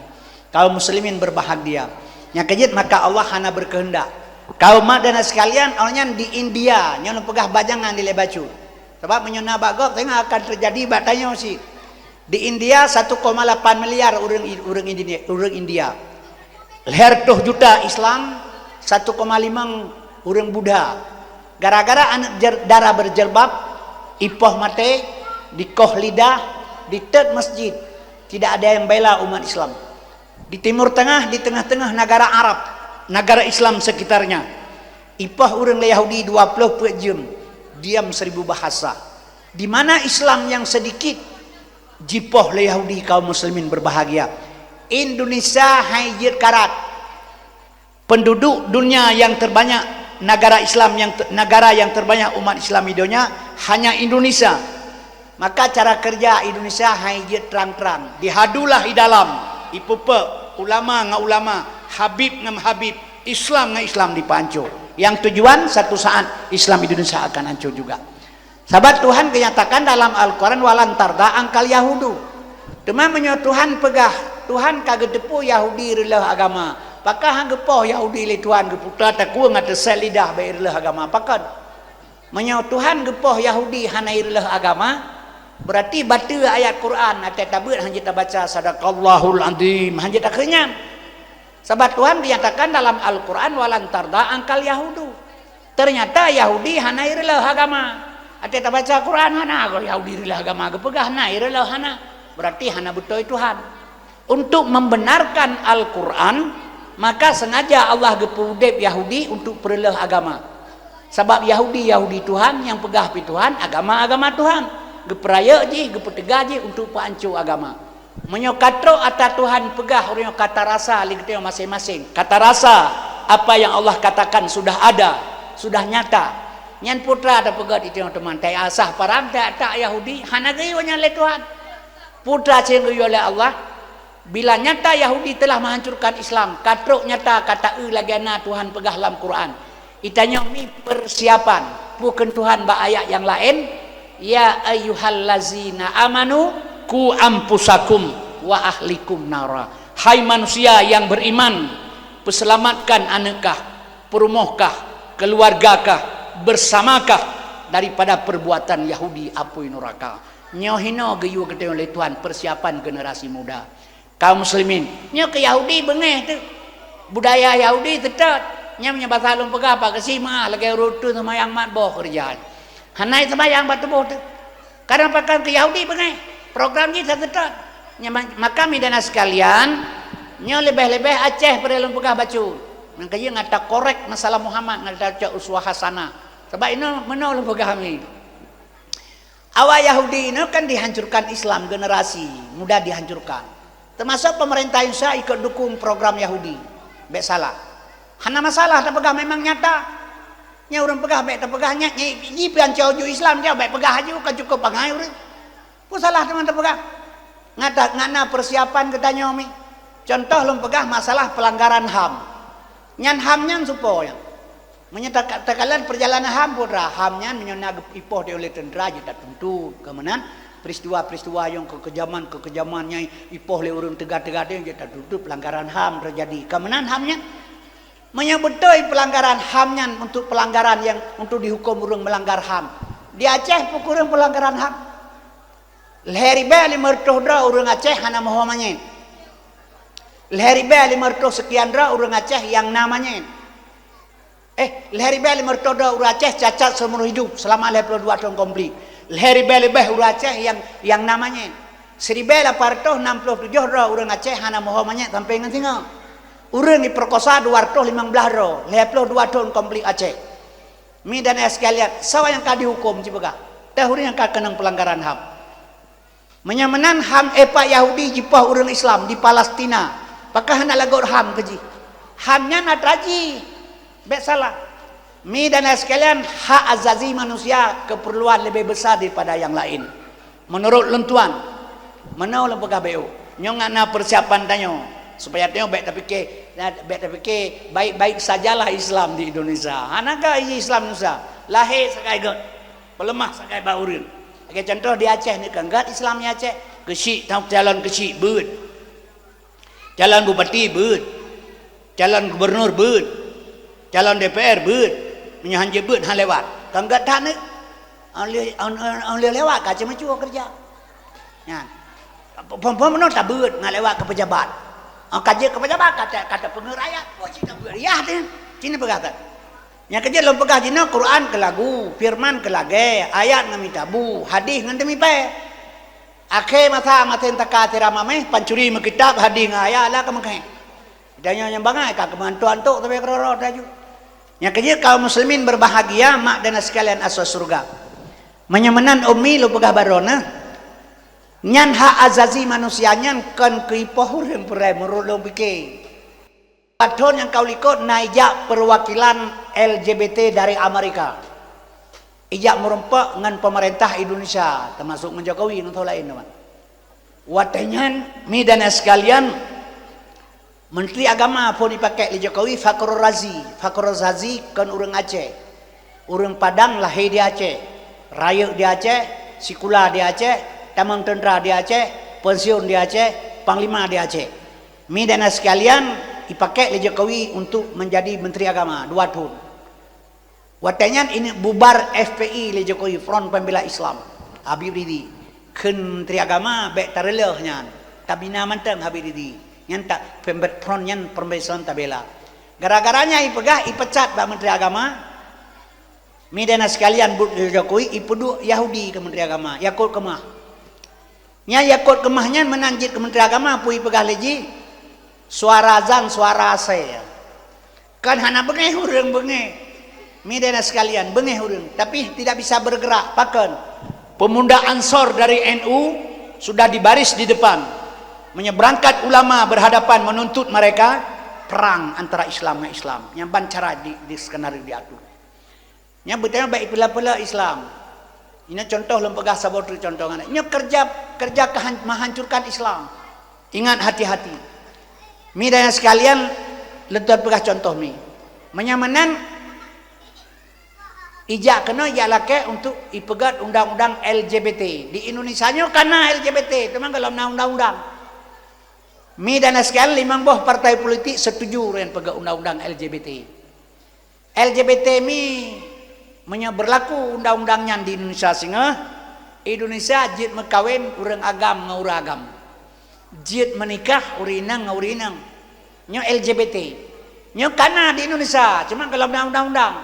Kaum muslimin berbahagia. Nyang keujeuet maka Allah hana berkehendak. Kaum mak dan sekalian, awak nyan di India, nyoe lôn peugah bajangan dilée bacut. Sabab meunyoe na bak gob, tengah akan terjadi bak tanyoe cit. Di India, satu koma lapan miliar ureuëng, ureuëng India, ureuëng India. Lhée reutôh juta Islam, satu koma limong ureuëng Buddha. Gara-gara aneuk jer-, dara berjilbab, ipoh maté, dikoh lidah, ditot masjid. Tidak ada yang bela umat Islam. Di Timur Tengah, di tengah-tengah negara Arab, negara Islam sekitarnya, ipoh ureuëng lé Yahudi dua ploh peuet jeuem, diam seribu bahasa. Di mana Islam yang sedikit jipoh lé Yahudi, kaum muslimin berbahagia. Indonesia hai jeuet karat. Penduduk dunia yang terbanyak, negara Islam yang te-, negara yang terbanyak umat Islam di dunia hanya Indonesia. Maka cara kerja Indonesia hai jeuet trang-trang. Dihadulah i dalam, ipeupek ulama ngon ulama, habib ngon habib, Islam ngon Islam dipancô. Yang tujuan satu saat Islam Indonesia akan hancur juga. Sabab Tuhan geunyatakan dalam Al-Quran, "Walan tarda angkal Yahudu." Teuma meunyoe Tuhan peugah, Tuhan ka geuteupeue Yahudi reuloh agama, pakon han geupoh Yahudi lé Tuhan, geuputa takueng ateueh sét lidah bèk reuloh agama? Pakon? Meunyoe Tuhan geupoh Yahudi hana ireuloh agama, berarti bateue ayat Quran, até tabeuet han jeuet tabaca, "Sadaqallahul Azim", han jeuet takheun nyan. Sabab Tuhan dinyatakan dalam Al-Quran, "Walan tarda angkal Yahudu." Ternyata Yahudi hana ireuloh agama. Até tabaca Quran hana, Yahudi reuloh agama geupeugah, hana ireuloh hana. Berarti hana beutôi Tuhan. Untuk membenarkan Al-Quran, maka sengaja Allah geupeuudeb Yahudi untuk peureuloh agama. Sabab Yahudi, Yahudi Tuhan, nyang peugah pih Tuhan, agama, agama Tuhan. Geupeurayeuk jih, geupeuteuga jih untuk peuancô agama. Meunyoe ka trok ata Tuhan peugah, ureueng nyoe ka tarasa lé geutanyoe maséng-maséng. Ka tarasa apa yang Allah katakan sudah ada, sudah nyata. Nyan peue teuma tapeugah di tanyoe teuma, teuasah parang, teutak Yahudi, hana geuyue nyan lé Tuhan. Peue teuma nyang geuyue lé Allah. Bila nyata Yahudi telah menghancurkan Islam, ka trok nyata ka taeu lagèe na Tuhan peugah lam Quran. Di tanyoe mi persiapan. Peue kheun Tuhan bak ayat nyang laén, "Ya ayyuhallazina amanu qu anfusakum wa ahlikum nara." Hai manusia yang beriman, peuseulamatkan aneuk kah, peurumoh kah, keuluwarga kah, bersama kah daripada perbuatan Yahudi apui nuraka. Nyoe hinoe geuyue geutanyoe lé Tuhan persiapan generasi muda. Kaum muslimin, nyoe keu Yahudi beungéh teuh. Budaya Yahudi seutôt. Nyan meunyoe basa lôn peugah, bak geusie meu'ah lagèe ureueng teuk seumayang mat boh keureuja. Hana seumayang bak tuboh teuh. Kadang pakon keu Yahudi beungéh. Program jih seutôt. Nyan ma-, maka, mideuna sekalian, nyoe leubeh-leubeh Aceh peureulee lôn peugah bacut. Nyang keujeuet ngon takorek masalah Muhammad, ngon tacok uswah hasanah. Sabab inoe meunoe lôn peugah mi. Awak Yahudi nyoe kan dihancurkan Islam, generasi muda dihancurkan. Teumasok pemerintah Indonesia ikut dukung program Yahudi. Bèk salah. Hana masalah tapeugah, memang nyata. Nyang ureueng peugah bèk tapeugah nyan, nyan jih pih ancô ju Islam, dia bèk peugah aju, ka cukup bangai ureueng. Peue salah teuma tapeugah? Ngata, ngana persiapan geutanyoe mi. Contoh lôn peugah masalah pelanggaran HAM. Nyan HAM nyan soe po nyan? Meunyoe taka-, takalon perjalanan HAM, peue teuma HAM nyan meunyoe na geu-, ipoh di oleh teuntera, jeuet tatuntut. Ka meunan, peristiwa-peristiwa nyang keu-, keujaman, keu-, keujaman nyan ipoh lé ureueng teuga-teuga nyan jeuet tatuntut, pelanggaran HAM teujadi. Ka meunan HAM nyan. Meunyoe beutôi pelanggaran HAM nyan untuk pelanggaran nyang untuk dihuköm ureueng meulanggar HAM, di Aceh peue kureueng pelanggaran HAM? Lhèe ribèe limong reutôh droe ureueng Aceh hana meuho manyét. Lhèe ribèe limong reutôh seukian droe ureueng Aceh nyang na manyét. Eh, lhèe ribèe limong reutôh droe ureueng Aceh cacat seumur hidup seulama lhèe ploh dua thôn konflik. Lhèe ribèe leubeh ureueng Aceh nyang, nyang na manyét. Siribèe lapan reutôh nam ploh tujoh droe ureueng Aceh hana meuho manyét sampoe ngon singoh. Ureueng jipeurkosa dua reutôh limong blah droe, lhèe ploh dua thôn konflik Aceh. Mi dan ayah sekalian, soe nyang ka dihuköm, ci peugah? Teuh ureueng nyang ka keunong pelanggaran HAM. Meunyoe meunan HAM, eh, pat Yahudi jipoh ureueng Islam di Palestina, pakon hana lagot HAM keu jih? HAM nyan atra jih. Bèk salah. Mi dan ayah sekalian, hak azazi manusia keperluan lebih besar daripada yang lain. Menurut lôn tuan, meunoe lôn peugah beu. Nyoe ngana persiapan tanyoe, supaya tanyoe bèk tapike, bèk tapike baik-baik sajalah Islam di Indonesia. Hana ka Islam Indonesia. Lahé sagai gét. Peuleumah sagai bak ureueng. Lagèe contoh di Aceh ni kan, gét Islam di Aceh. Keuchik, calon keuchik beuet. Calon bupati beuet. Calon gubernur beuet. Calon D P R beuet. Meunyoe han jeuet beuet, han lewat. Kan gét that ni. Ôn lheueh, ôn, ôn, ôn lheueh lewat ka ceumeucue keureuja. Nyan. Phon-phon meunoe tabeuet ngon lewat keu pejabat. Ôn ka jeuet keu pejabat, ka ta-, ka tapeungeuet rakyat. Oh, cit tabeuet. Yah deh. Cit ni peugah that. Nyang keujeuet lôn peugah jinoe, Quran keu lagu, firman keu lagèe, ayat ngon mita bu, hadih ngon teumipèe. Akhé masa maséng taka sira maméh, pancuri meukitab, hadih ngon ayat, la ka meukhém. Tanyoe nyang bangai ka keumantok-antok sabe keudroe-droe laju. Nyang keujeuet kaum muslimin berbahagia, mak dan sekalian asoe syeuruga. Meunyoe meunan umi lôn peugah baroe na, nyan hak azazi manusia nyan kon keu ipoh ureueng peureulèe meunurot lôn pike. Dua thôn nyang ka u likot na ijak perwakilan L G B T dari Amerika. ijak meurumpok ngon pemerintah Indonesia, termasuk ngon Jokowi, ngon lain teman. Watèe nyan, mi dan sekalian, Menteri Agama phon ipakék lé Jokowi Fakhrul Razi. Fakhrul Razi kon ureuëng Aceh. Ureuëng Padang lahé di Aceh, rayeuk di Aceh, sikula di Aceh, tamong teuntra di Aceh, pensiun di Aceh, panglima di Aceh. Mi dan sekalian, ipakék lé Jokowi untuk menjadi Menteri Agama dua thon. Watèe nyan ini bubar F P I lé Jokowi, Front Pembela Islam, Habib Rizie. Kheun Menteri Agama bék tareulôh nyan, tabina mantong Habib Rizie. Nyan tak pembet front nyan pembet Islam tabela. Gara-gara nyan ipeugah ipecat bak Menteri Agama. Mi dan sekalian buet Jokowi ipeuduek Yahudi keu Menteri Agama, Yakut Keumah. Nyan Yakut Keumah nyan meunan jeuet keu Menteri Agama, peue ipeugah lé jih, suara azan, suara asai. Kan hana beungéh ureuëng beungéh. Mi dan sekalian, beungéh ureuëng, tapi tidak bisa bergerak. Pakon? Pemuda Ansor dari N U sudah di baris di depan. Menyeberangkat ulama berhadapan menuntut mereka, perang antara Islam dengan Islam. Nyan ban cara di, di skenario diatur. Nyan beutôi bak ipeula-peula Islam. Inoe contoh lôn peugah saboh teuk contoh ngon nyoe kerja, kerja kehan-, menghancurkan Islam. Ingat hati-hati. Mi dan sekalian, lôn tuan peugah contoh mi. Meunyoe meunan, ijak keunoe ijak lakée untuk ipeugét undang-undang L G B T. Di Indonesia nyoe kana L G B T, teuma golom na undang-undang. Mi dan sekalian, limong boh partai politik setuju dengan peugét undang-undang L G B T. L G B T mi, meunyoe berlaku undang-undang nyan di Indonesia singoh, Indonesia jeuet meukawen ureuëng agam ngon ureuëng agam. Jeuet meunikah ureuëng inong ngon ureuëng inong. Nyoe L G B T. Nyoe kana di Indonesia, cuma golom na undang-undang.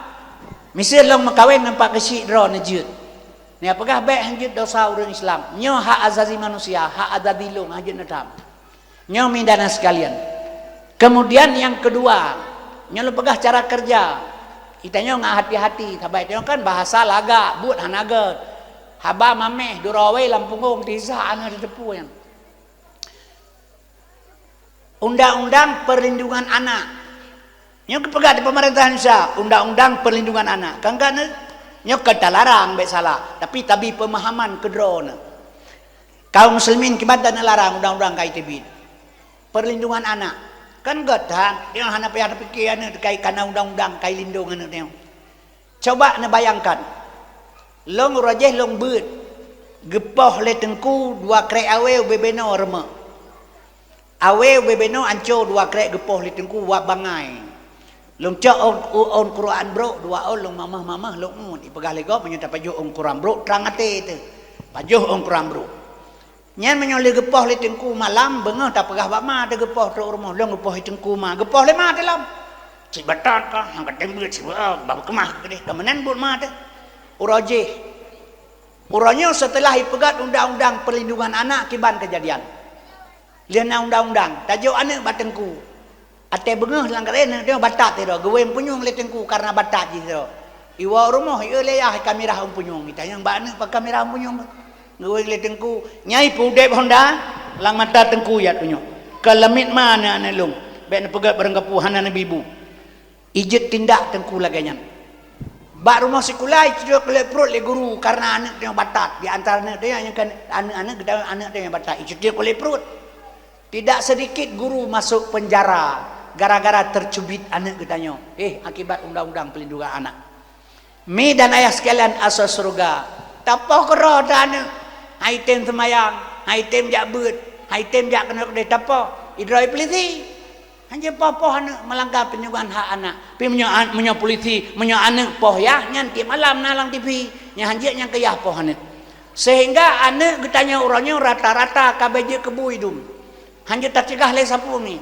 Miseue lôn meukawen ngon Pak Keuchik droeneuh jeuet. Nyan peugah bék hanjeuet dosa ureuëng Islam. Nyoe hak azazi manusia, hak azazi lôn hanjeuet neutam. Nyoe mi dan sekalian. Kemudian yang kedua, nyoe lôn peugah cara kerja. Itanyoe ngat hati-hati, sabab itanyoe kan bahasa lagak, buet hana gét. Haba maméh, durawei lam punggong, tisa aneuk teuteupue nyan. Undang-undang perlindungan anak. Nyoe geupeugah di peumeurintah Indonesia, Undang-Undang Perlindungan Anak. Kan ka nyoe, nyoe ka talarang bék salah, tapi tabi peumahaman keudroe nyoe. Kaum muslimin kiban dan larang undang-undang ka iteubiet. Perlindungan anak. Kan gét that, nyoe hana payah tapike aneuk teukai kana undang-undang kai lindong aneuk nyoe. Coba neubayangkan, lôn uroe jéh lôn beuet, geupoh lé teungku dua krék awé ubé beno reumok. Awé ubé beno anco dua krék geupoh lé teungku wab bangai. Lôn cok ôn, ôn Quran brok dua ôn lôn mamah-mamah lôn ngut. Ipeugah lé gob meunyoe tapajoh ôn Quran brok trang até teuh. Pajoh ôn Quran brok. Nyan meunyoe lé geupoh lé teungku malam, beungoh tapeugah bak ma teuh geupoh trok rumoh, lôn geupoh lé teungku ma. Geupoh lé ma teuh lom. Cit batat ka, nyang ka teumbeuet cit beuet, bak keumah keudeh, ka meunan buet ma teuh. Uroe jéh. Uroe nyoe seuteulah ipeugét undang-undang perlindungan anak kiban keujadian. Lheueh na undang-undang, tajok aneuk bak teungku. Até beungoh lam kareh aneuk nyoe batat sidroe, geuwéng punyueng lé teungku kareuna batat jih sidroe. Iwoe rumoh, ié lé yah, ka mirah ôn punyueng. Itanyong bak aneuk, pakon mirah ôn punyueng? Geuwéng lé teungku, nyai peudeb honda, lam mata teungku ya tunyok. Keulamiet ma aneuk-aneuk lôn, bék neupeugét barangkapeue hana neubi bu. Ijeuet tindak teungku lagée nyan. Bak rumoh sikula, iceuteuk kulét pruet lé guru kareuna aneuk tanyoe batat. Di antara aneuk tanyoe nyang kan aneuk-aneuk geutanyoe aneuk tanyoe batat, iceuteuk kulét pruet. Tidak sedikit guru masuk penjara gara-gara tercubit aneuk geutanyoe. Eh, akibat undang-undang pelindungan anak. Mi dan ayah sekalian asoe syeuruga, tapoh keudroe teuh aneuk. Hai tem seumayang, hai tem jak beuet, hai tem jak keunoe keudeh tapoh. Idroe polisi. Hanjeuet poh-poh aneuk meulanggar peunyoe hak anak. Pi meunyoe an-, meunyoe polisi, meunyoe aneuk poh yah, nyan tiep malam na lam T V. Nyan hanjeuet nyang keu yah poh aneuk. Sehingga aneuk geutanyoe uroe nyoe rata-rata ka bék jeuet keu bu idum. Hanjeuet tacegah lé sapeue mi.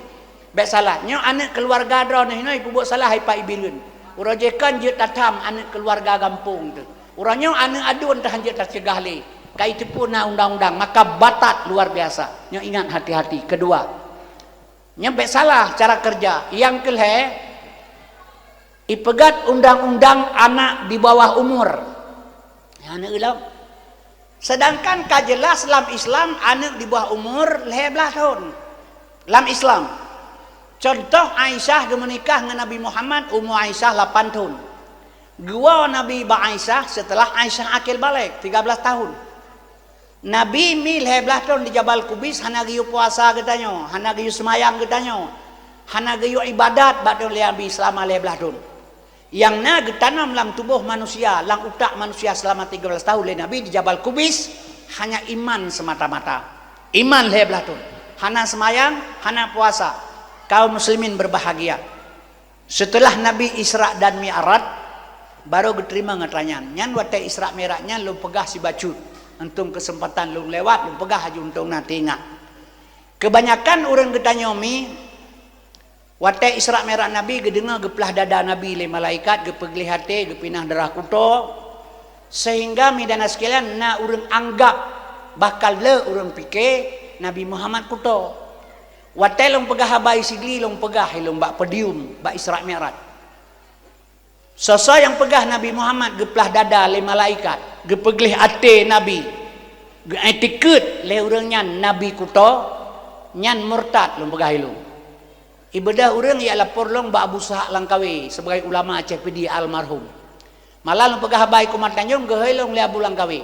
Bék salah, nyoe aneuk keuluwarga droeneuh inoe ipeubuet salah ipat ibireuen. Uroe jéh kon jeuet tatham aneuk keuluwarga gampông teuh. Uroe nyoe aneuk aduen teuh hanjeuet tacegah lé. Ka iteupeue na undang-undang, maka batat luar biasa. Nyoe ingat hati-hati. Keudua, nyoe bék salah cara keureuja. Nyang keulhée, ipeugét undang-undang anak di bawah umur. Nyan aneuk lom. Sedangkan ka jeulaih lam Islam, aneuk di bawah umur lhée blaih thon. Lam Islam. Contoh, Aisyah geumeunikah ngon Nabi Muhammad, umu Aisyah lapan thon. Geuwoe Nabi bak Aisyah seuteulah Aisyah akil balek, tiga belas tahun. Nabi mi lhée blaih thon di Jabal Kubis, hana geuyue puasa geutanyoe, hana geuyue seumayang geutanyoe, hana geuyue ibadat bak thon lé Nabi seulama lhée blaih thon. Nyang na geutanam lam tuboh manusia, lam utak manusia seulama tiga belas tahun lé Nabi di Jabal Kubis, hanya iman semata-mata. Iman lhée blaih thon. Hana seumayang, hana puasa. Kaum muslimin berbahagia. Seuteulah Nabi Isra dan Mi'raj, barô geuteurimong atra nyan. Nyan watée Isra Mi'raj nyan lôn peugah sibacut. Untông keuseumpatan lôn lewat, lôn peugah laju untông na teuingat. Keubanyakan ureuëng geutanyoe mi, watée Isra Mi'raj Nabi geudeungoe geuplah dada Nabi lé malaikat, geupeugléh até, geupinah darah kuto, sehingga mi dan sekalian na ureuëng anggab bakal le ureuëng pike Nabi Muhammad kuto. Watée lôn peugah haba sigli lôn peugah ilông bak podium bak Isra Mi'raj. Soe-soe nyang peugah Nabi Muhammad geuplah dada lé malaikat, geupeugléh até Nabi, geuitikeuet lé ureuëng nyan Nabi kuto, nyan murtad lôn peugah ilông. Ibeudôh ureuëng jak lapor lông bak Abu Sahak Langkawi sebagai ulama Aceh Pidie almarhum. Malam lôn peugah haba i Kumat Tanjong geuhôi lông lé Abu Langkawi.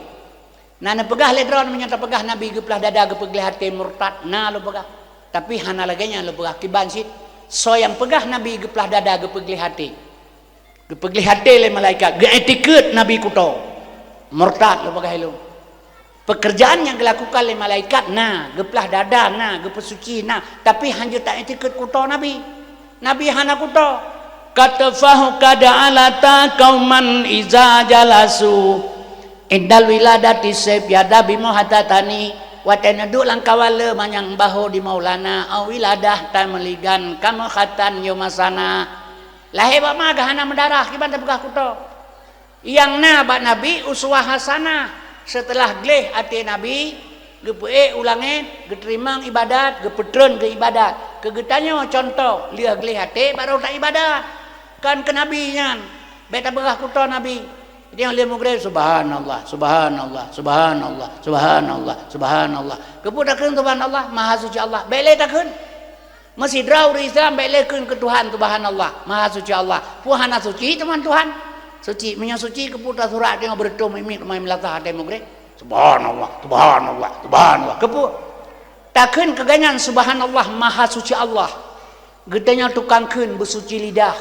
Na neupeugah lé droe meunyoe tapeugah Nabi geuplah dada geupeugléh até murtad, na lôn peugah. Tapi hana lagée nyan lôn peugah kiban cit. Soe nyang peugah Nabi geuplah dada geupeugléh até, geupeugléh até lé malaikat, geuitikeuet Nabi kuto, murtad lôn peugah ilông. Pekerjaan nyang geulakukan lé malaikat na, geuplah dada na, geupeusuci na, tapi hanjeuet taitikeuet kuto Nabi. Nabi hana kuto. Katafahu kada alata kauman iza jalasu indal wiladati sep yada bimuhatatani. Watée neuduek lam kawala manyang baho di Maulana au wiladah tameuligan kamuhatan yomasana. Lahé bak ma geuhana meudarah kiban tapeugah kuto. Nyang na bak Nabi uswah hasanah. Seuteulah gléh até Nabi, geupeuék u langét, geuteurimong ibadat, geupeutreun keu ibadat. Keu geutanyoe cuntoh, lheueh gléh até barô taibadat. Kon keu Nabi nyan, bék tapeugah kuto Nabi. Jadi lheueh mugreb, subhanallah, subhanallah, subhanallah, subhanallah, subhanallah. Keupeue takheun subhanallah, maha suci Allah. Bék lé takheun. Meusidroe ureuëng Islam bék lé kheun keu Tuhan subhanallah, maha suci Allah. Peue hana suci teuma Tuhan? Suci, meunyoe suci keupeue tasurat teungoh beureutôh mimit mai meulatah até mugreb? Subhanallah, subhanallah, subhanallah. Keupeue? Takheun keu gobnyan subhanallah, maha suci Allah. Geutanyoe tukang kheun beusuci lidah,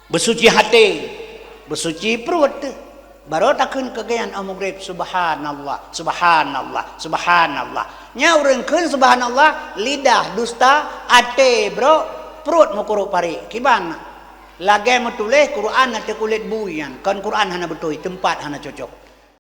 beusuci até, beusuci pruet teuh. Barô takheun keu gobnyan óh mugreb, subhanallah, subhanallah, subhanallah. Nyan ureuëng kheun subhanallah, lidah dusta, até brok, pruet meukurok parék. Kiban na? Lagée meutuléh Quran ateueh kulét bui nyan, kon Quran hana beutôi, teumpat hana cocok.